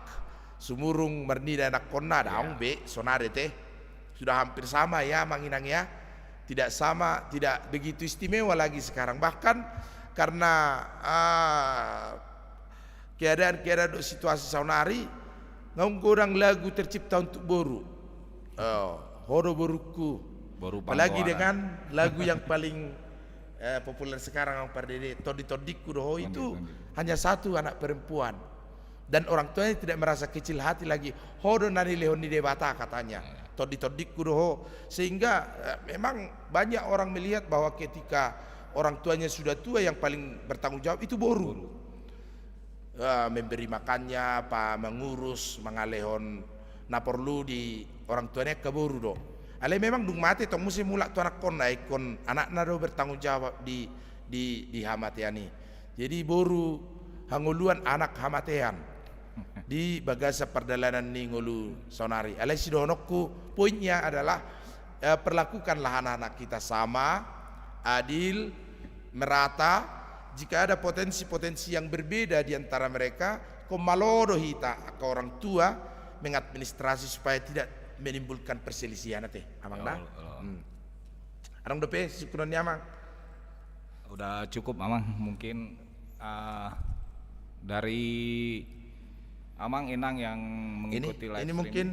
sumurung marnida anakkonna, daong be, sonari te. Sudah hampir sama ya, Amang Inang ya. Tidak sama, tidak begitu istimewa lagi sekarang. Bahkan karena, ah, keadaan-keadaan dohot situasi saonari, naung godang lagu tercipta untuk boru. Oh, ho do borungku. Apalagi dengan lagu yang paling, eh, populer sekarang, Amang Pardede, Tondi-tondingku do ho, itu hanya satu anak perempuan. Dan orang tuanya tidak merasa kecil hati lagi. Ho do na nilehon ni Debata, katanya. Tondi-tondingku do ho. Sehingga, eh, memang banyak orang melihat bahwa ketika orang tuanya sudah tua, yang paling bertanggung jawab itu boru. Eh, memberi makannya, apa, mengurus, mangalehon na porlu di orang tuanya, angka boru do. Alai memang dung mate tong muse mulak tu anakkonna, ingkon anakna do bertanggung jawab di, di, di hamatean i. Jadi boru hangoluan, anak hamatean di bagasan pardalanan ni ngolu saonari. Alai sidohononku, poinnya adalah, eh, perlakukanlah anak-anak kita sama, adil, merata. Jika ada potensi-potensi yang berbeda di antara mereka, ingkon malo do hita angka orang tua mengadministrasi supaya tidak menimbulkan perselisihan ate, Amang, da. Adong dope sungkunon ni Amang? Udah cukup, Amang. Mungkin, eh, dari Amang, Inang yang mengikuti live stream. Ini mungkin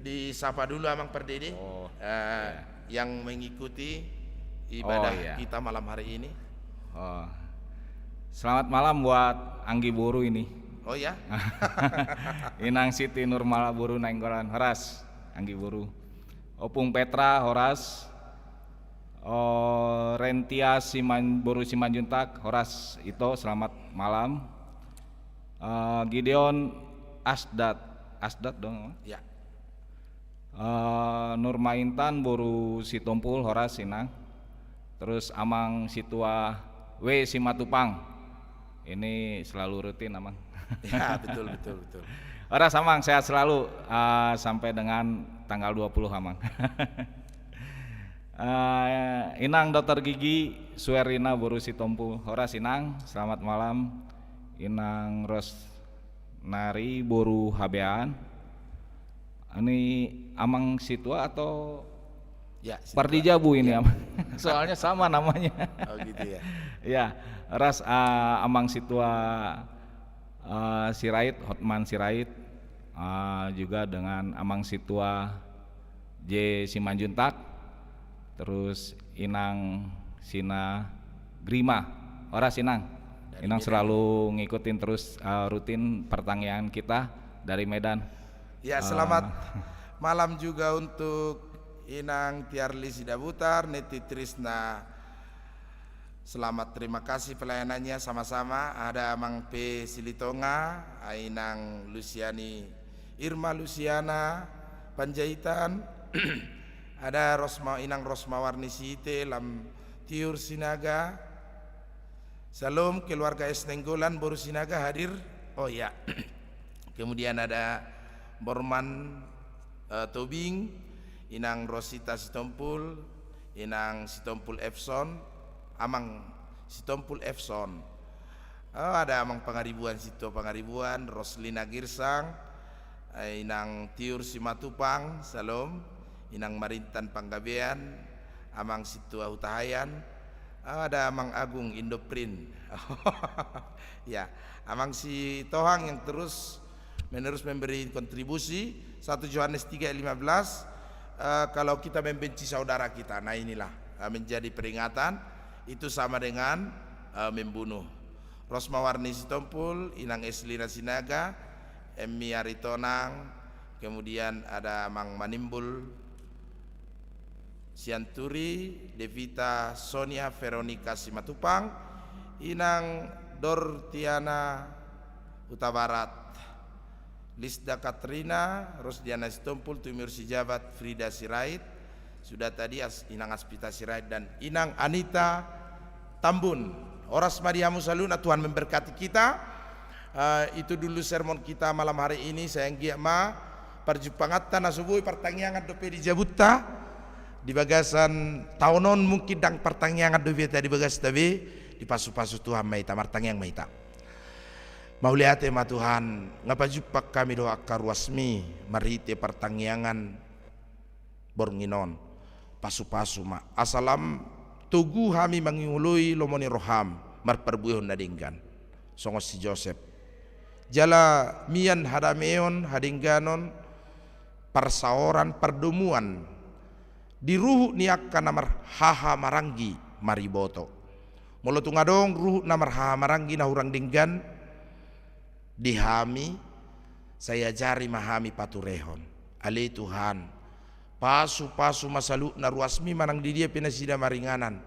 disapa dulu Amang Pardede, eh, yang mengikuti ibadah kita malam hari ini. Oh. Selamat malam buat anggi boru ini. Oh ya? Inang Siti Nurmala boru Nainggolan. Horas, anggi boru. Opung Petra, horas. Oh, Rentia Siman-, boru Simanjuntak, horas Ito, selamat malam. Eh, Gideon Asdat, Asdat dong. Ya. Eh, Nurma Intan boru Sitompul, horas Inang. Terus Amang Situa W Simatupang. Ini selalu rutin, Amang. Ya, betul, betul, betul. Horas, Amang, sehat selalu, eh, sampai dengan tanggal dua puluh, Amang. Eh, Inang Dokter Gigi Suerina boru Sitompul. Horas, Inang, selamat malam. Inang Rosnari boru Habean. Ini Amang Situa atau Pardijabu ini, Amang? Soalnya sama namanya. Oh, gitu ya. Ya, ras, eh, Amang Situa, eh, Sirait, Hotman Sirait, eh, juga dengan Amang Situa J Simanjuntak, terus Inang Sina Grima. Horas, Inang. Inang selalu ngikutin terus, eh, rutin pertanyaan kita dari Medan. Ya, selamat malam juga untuk Inang Tiarli Sidabutar, Neti Trisna. Selamat, terima kasih pelayanannya, sama-sama. Ada Amang P Silitonga, Inang Lusiani, Irma Lusiana Panjaitan, ada Rosma, Inang Rosmawarni Siite, Lam Tiur Sinaga. Salam, keluarga S Nainggolan boru Sinaga hadir. Oh ya. Kemudian ada Borman, eh, Tobing, Inang Rosita Sitompul, Inang Sitompul Epson, Amang Sitompul Epson. Oh, ada Amang Pangaribuan, Situa Pangaribuan, Roslina Girsang, eh, Inang Tiur Simatupang, Salom, Inang Marintan Panggabean, Amang Situa Hutahaean, ada Amang Agung Indoprin. Ya, Amang Sitohang yang terus menerus memberi kontribusi, satu Yohanes tiga lima belas, eh, kalau kita membenci saudara kita, nah inilah, eh, menjadi peringatan, itu sama dengan, eh, membunuh. Rosmawarni Sitompul, Inang Eslina Sinaga, Emmi Aritonang, kemudian ada Amang Manimbul, Sianturi, Devita Sonia Veronica Simatupang, Inang Dortiana Hutabarat, Lisda Katrina, Rosdiana Sitompul, Tumiur Sijabat, Frida Sirait, sudah tadi As-, Inang Aspita Sirait, dan Inang Anita Tambun. Horas ma di hamu saluhutna, Tuhan memberkati kita. Eh, itu dulu sermon kita malam hari ini. Sai anggiat ma parjumpanganta na so boi partangiangan dope di jabunta di bagasan taon on, mungkin ndang partangiangan dope hita di bagasta be, dipasupasu Tuhan ma hita. Martangiang ma hita. Mauliate ma Tuhan, nga pajumpang hami dohot angka ruasmi marhite partangiangan borngin on. Pasupasu ma asa lam togu hami mangoloi lomo ni roham marparbuehon na denggan songon si Josep. Jala mian hadameon, hadengganon, parsaoran, pardomuan di ruhut ni angka na marhahamaranggi mariboto. Molo tung adong ruhut na marhahamaranggi na hurang denggan di hami, sai ajari ma hami paturehon. Ale Tuhan, pasupasu ma saluhutna ruasmi manang di dia pe nasida maringanan.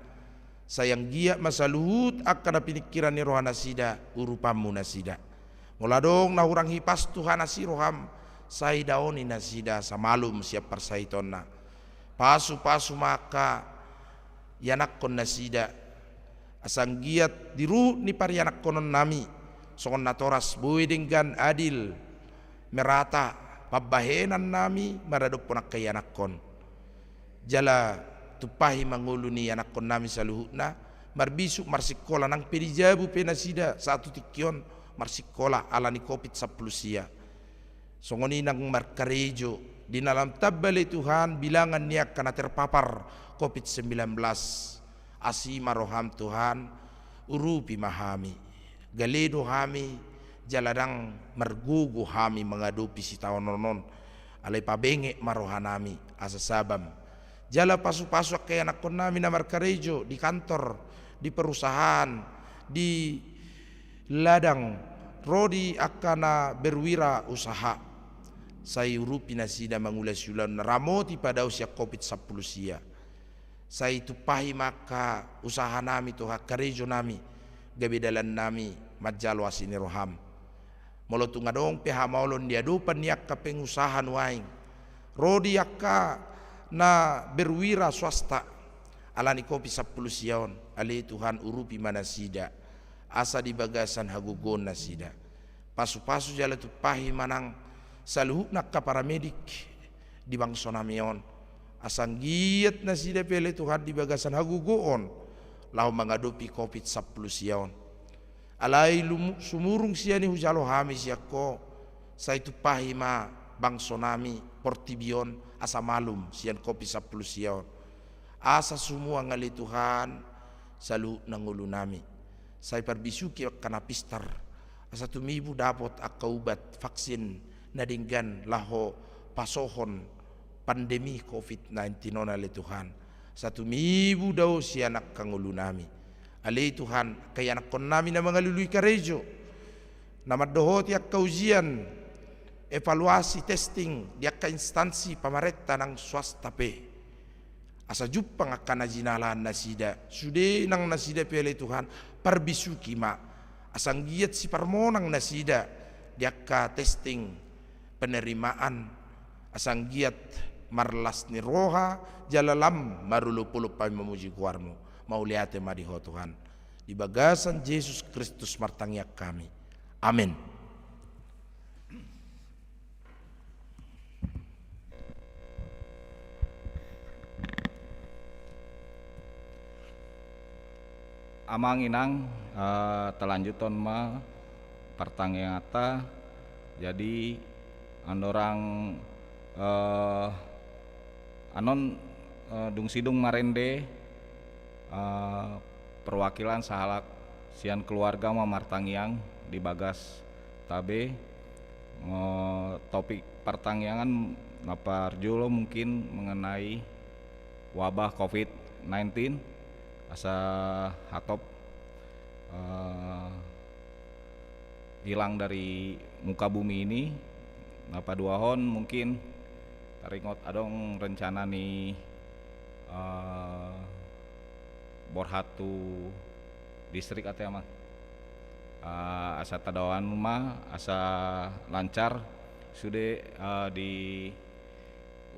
Sai anggiat ma saluhut angka na piningkiran ni roha nasida urupanmu nasida. Molo adong na hurang hipas Tuhan asi roham, sai daoni nasida asa malum sian parsahitonna. Pasupasu ma angka ianakkon nasida, asa anggiat di ruhut ni parianakkononnami songon natoras, boi, denggan, adil, merata pambahenannami maradophon angka ianakkon. Jala tumpahi ma ngolu ni ianakkonnami saluhutna, marbisuk marsingkola, nang pe di jabu pe nasida sahat tu tingki on marsingkola ala ni covid sampulu sia. Songon i nang markarejo di na lam tamba, ale Tuhan, bilangan ni angka na terpapar covid sembilan belas. Asi ma roham Tuhan, urupi ma hami. Gale do hami, jala ndang margogo hami mangadopi sitaonon on. Alai pabenget ma rohanami asa sabam. Jala pasupasu angka ianakkonnami na markarejo di kantor, di perusahaan, di ladang, ro di angka na berwirausaha. Sai urupi nasida mangulasi ulaonna, ramoti padao sian covid sampulu sia. Sai tumpahi ma angka usahanami, Tuhan, karejonami, gabe dalannami manjalo asi ni roham. Molo tung adong pe hamaolon di adopan ni angka pengusaha nuaeng, ro di angka na berwira swasta, ala ni covid sampulu sia on, ale Tuhan, urupi ma nasida, asa di bagasan hagogoon nasida. Pasupasu jala tumpahi ma nang saluhutna angka paramedik di bangsonami on, asa anggiat nasida pe, ale Tuhan, di bagasan hagogoon laho mangadopi covid sampulu sia on. Alai lumu-, sumurung sian i hujalo hami sian Ho, sai tumpahi ma bangsonami portibi on asa malum sian covid sampulu sia on. Asa sumuang, ale Tuhan, saluhutna ngolunami. Sai parbisuki angka na pistar, asa tumibu dapot angka ubat vaksin na denggan laho pasohon pandemi covid nineteen on, ale Tuhan. Asa tumibu dao sian angka ngolunami. Ale Tuhan, angka ianakkonnami na mangalului karejo, na mandohoti angka ujian, evaluasi, testing di angka instansi pamarenta nang swasta pe. Asa jumpang angka na jinalahan nasida, sude nang nasida pe, ale Tuhan, parbisuki ma, asa anggiat siparmonang nasida di angka testing, penerimaan, asa anggiat marlas ni roha jala lam marolopolop hami mamuji goarmu. Mauliate ma di Ho, Tuhan. Di bagasan Jesus Kristus martangiang hami. Amen. Amang, Inang, eh, talanjuthon ma partangianganta. Jadi, andorang, eh, anon, eh, dung sidung marende, eh, perwakilan sahalak sian keluarga ma martangiang di bagasta be. Eh, topik partangiangan na parjolo mungkin mengenai wabah covid nineteen, asa hatop, eh, hilang dari muka bumi ini. Na paduahon, mungkin taringot adong rencana ni eh, borhat tu distrik ate, Amang. Eh, asa tadao ma, asa lancar sude, eh, di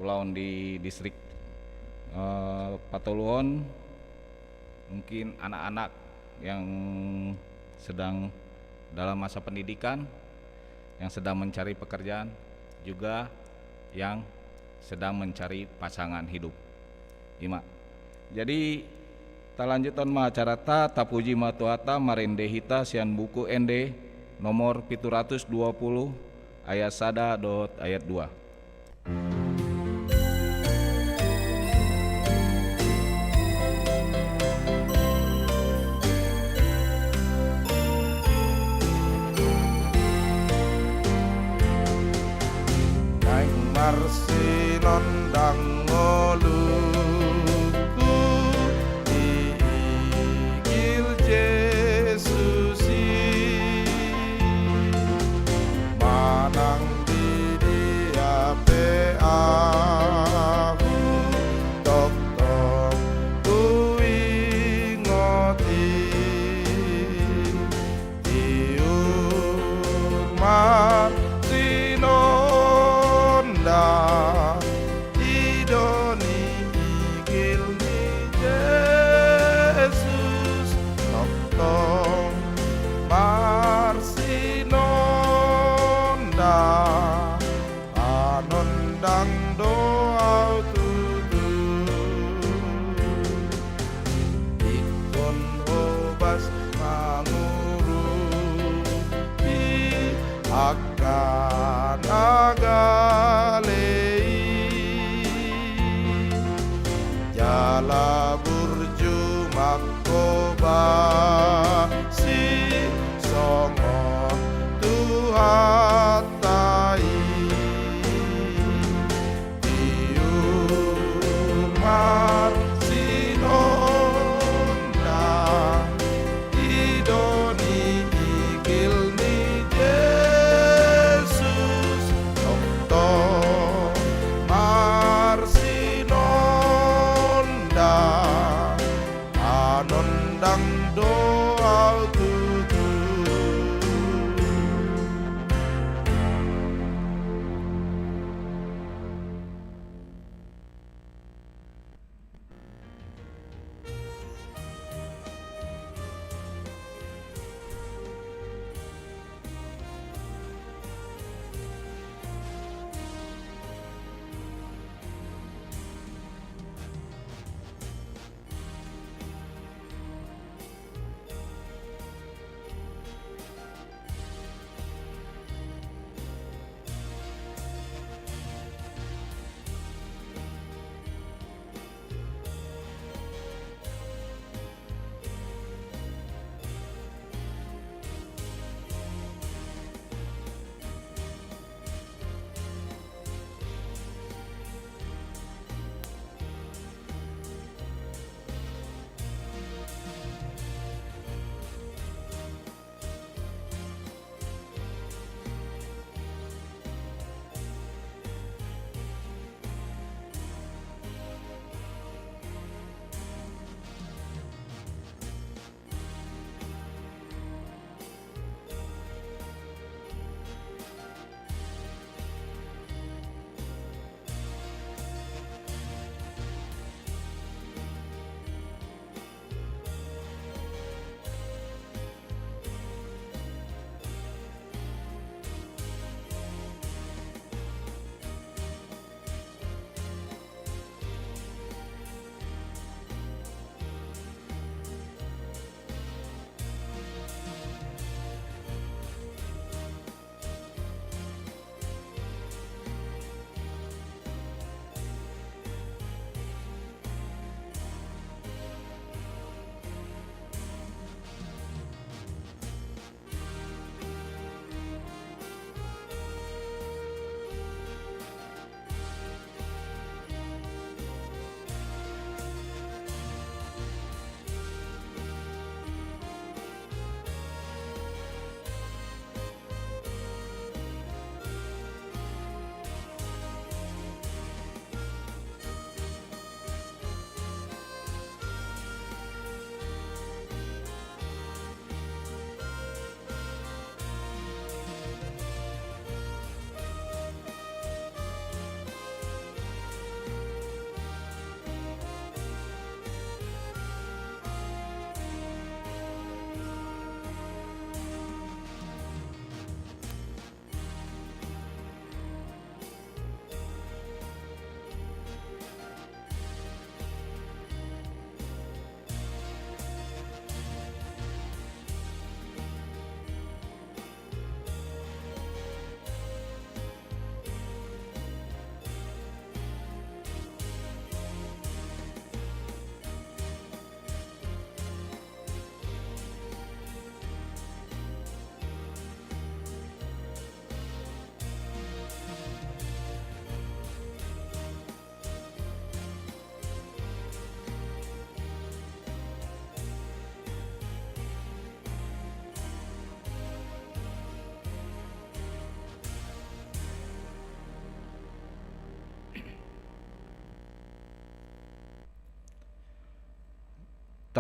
ulaon di distrik, eh, patoluhon, mungkin anak-anak yang sedang dalam masa pendidikan, yang sedang mencari pekerjaan, juga yang sedang mencari pasangan hidup. Ima. Jadi, talanjuthon ma acaranta, tapuji ma Tuhanta, marende hita sian Buku Ende nomor pitu ratus dua puluh, ayat sada dohot ayat dua. Naeng marsinondang ngolungku di igil Jesus i, manang di dia pe ahu tongtong huingot i. Tiur marsinondang, i do ni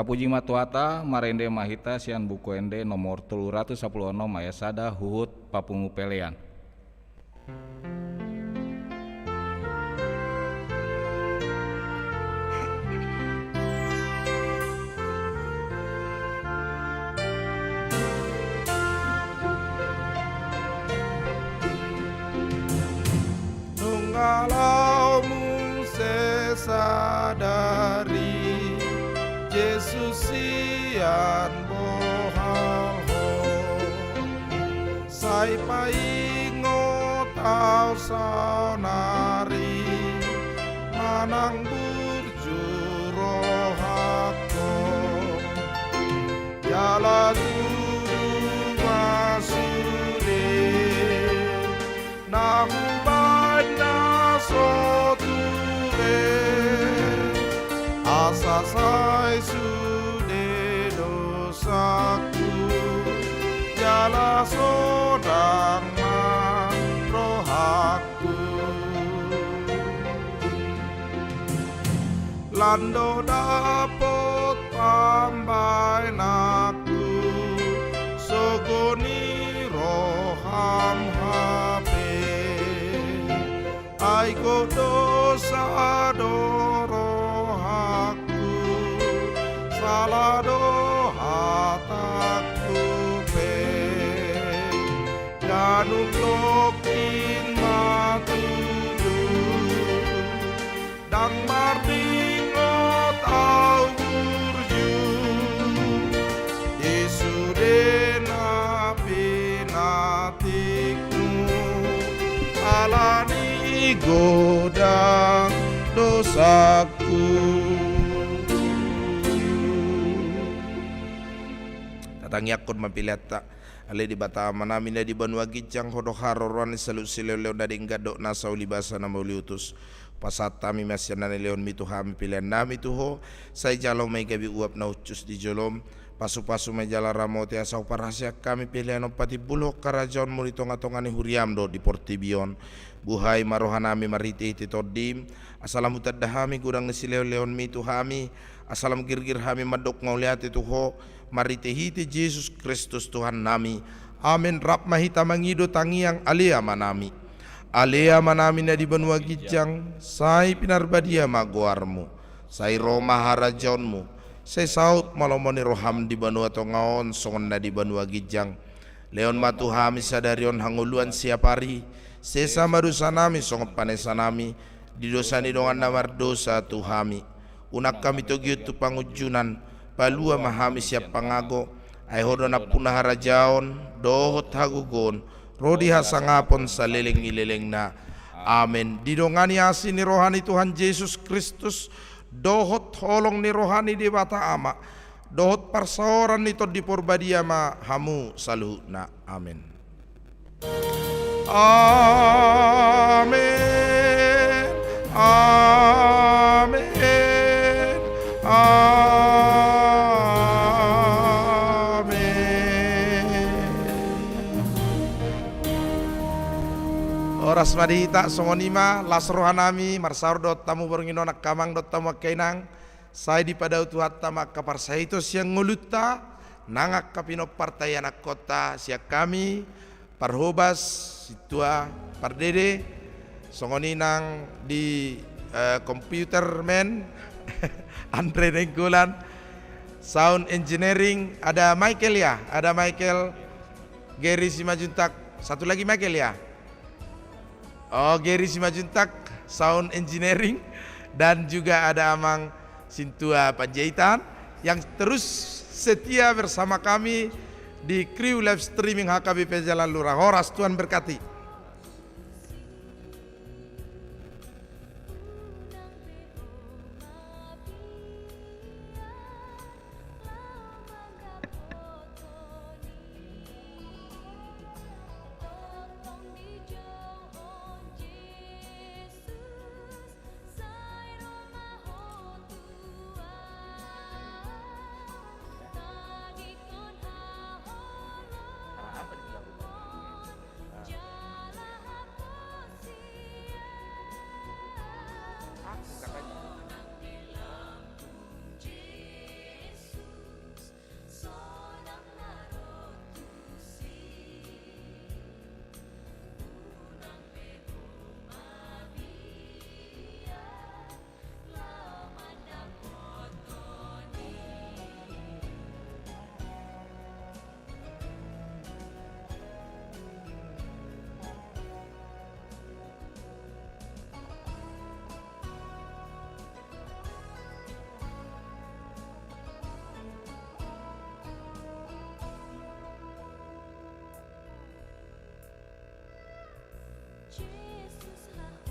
Tapuji ma Tuhanta, marende ma hita sian Buku Ende nomor tolu ratus sampulu onom ayat sada huhut papungu pelean. Nunga laho muse sadari, Jesus sian bohal Ho. Sai paingot au saonari, manang burju rohangku. Jala tudu ma sude na hubaen na so ture, asa sai sude dosangku, jala sonang ma rohangku. Lan do dapot pambaenanku, sogot ni roham hape. Ai gok dosa do rohangku, sala do hatangku pe. Ganup tongkin ma tutu, ndang mardingot au burju di sude na pinatikmu, ala ni godang dosangku. Tatangiangkon ma peleanta. Ale Debata Amanami na di banua ginjang, Ho do haroroan ni saluhut silehonlehon na denggan dohot nasa uli basa na mauliutus. Pasahat hami ma sian na nilehonmi tu hami peleannami tu Ho, sai jalo ma i gabe uap na hushus di jolom, pasupasu ma i jala ramoti asa huparhaseang hami pelean on patimbulhon harajaonmu di tongatonga ni huriam dohot di portibi on. Buhai ma rohanami marhitehite Tondim, asa lam hutanda hami godang ni silehonlehonmi tu hami, asa lam girgir hami mandok mauliate tu Ho, marhitehite Jesus Kristus Tuhannami. Amen. Rap ma hita mangido tangiang. Ale Amanami. Ale Amanami na di banua ginjang, sai pinarbadia ma goarmu. Sai ro ma harajaonmu. Sai saut ma lomo ni roham di banua tonga on songon na di banua ginjang. Lehon ma tu hami sadari on hangoluan siapari. Sesa ma dosanami songon panesanami di dosa ni dongan na mardosa tu hami. Unang hami togihon tu pangunjunan, palua ma hami sian pangago, ai Ho do nampuna harajaon, dohot hagogoon, ro di hasangapon saleleng ni lelengna. Amen. Didongani asi ni roha ni Tuhan Jesus Kristus, dohot holong ni roha ni Debata Ama, dohot parsaoran ni Tondi Porbadia ma hamu saluhutna. Amen. Amen. Amen. Amen. Horas ma di hita, songon i ma las rohanami marsaor dohot hamu borngin on angka amang dohot hamu angka inang. Sai dipadao Tuhanta ma angka parsahiton sian ngolunta, nang angka pinomparta ianakhonta sian hami, parhobas, sintua, pardede, songon i nang di, eh, computer man, Andre Nainggolan, sound engineering, ada Michael ya, ada Michael, Gary Simanjuntak, satu lagi Michael ya. Oh, Gary Simanjuntak, sound engineering, dan juga ada Amang Sintua Panjaitan yang terus setia bersama kami di kru live streaming H K B P Jalan Lurah. Horas, Tuhan berkati. Jesus, how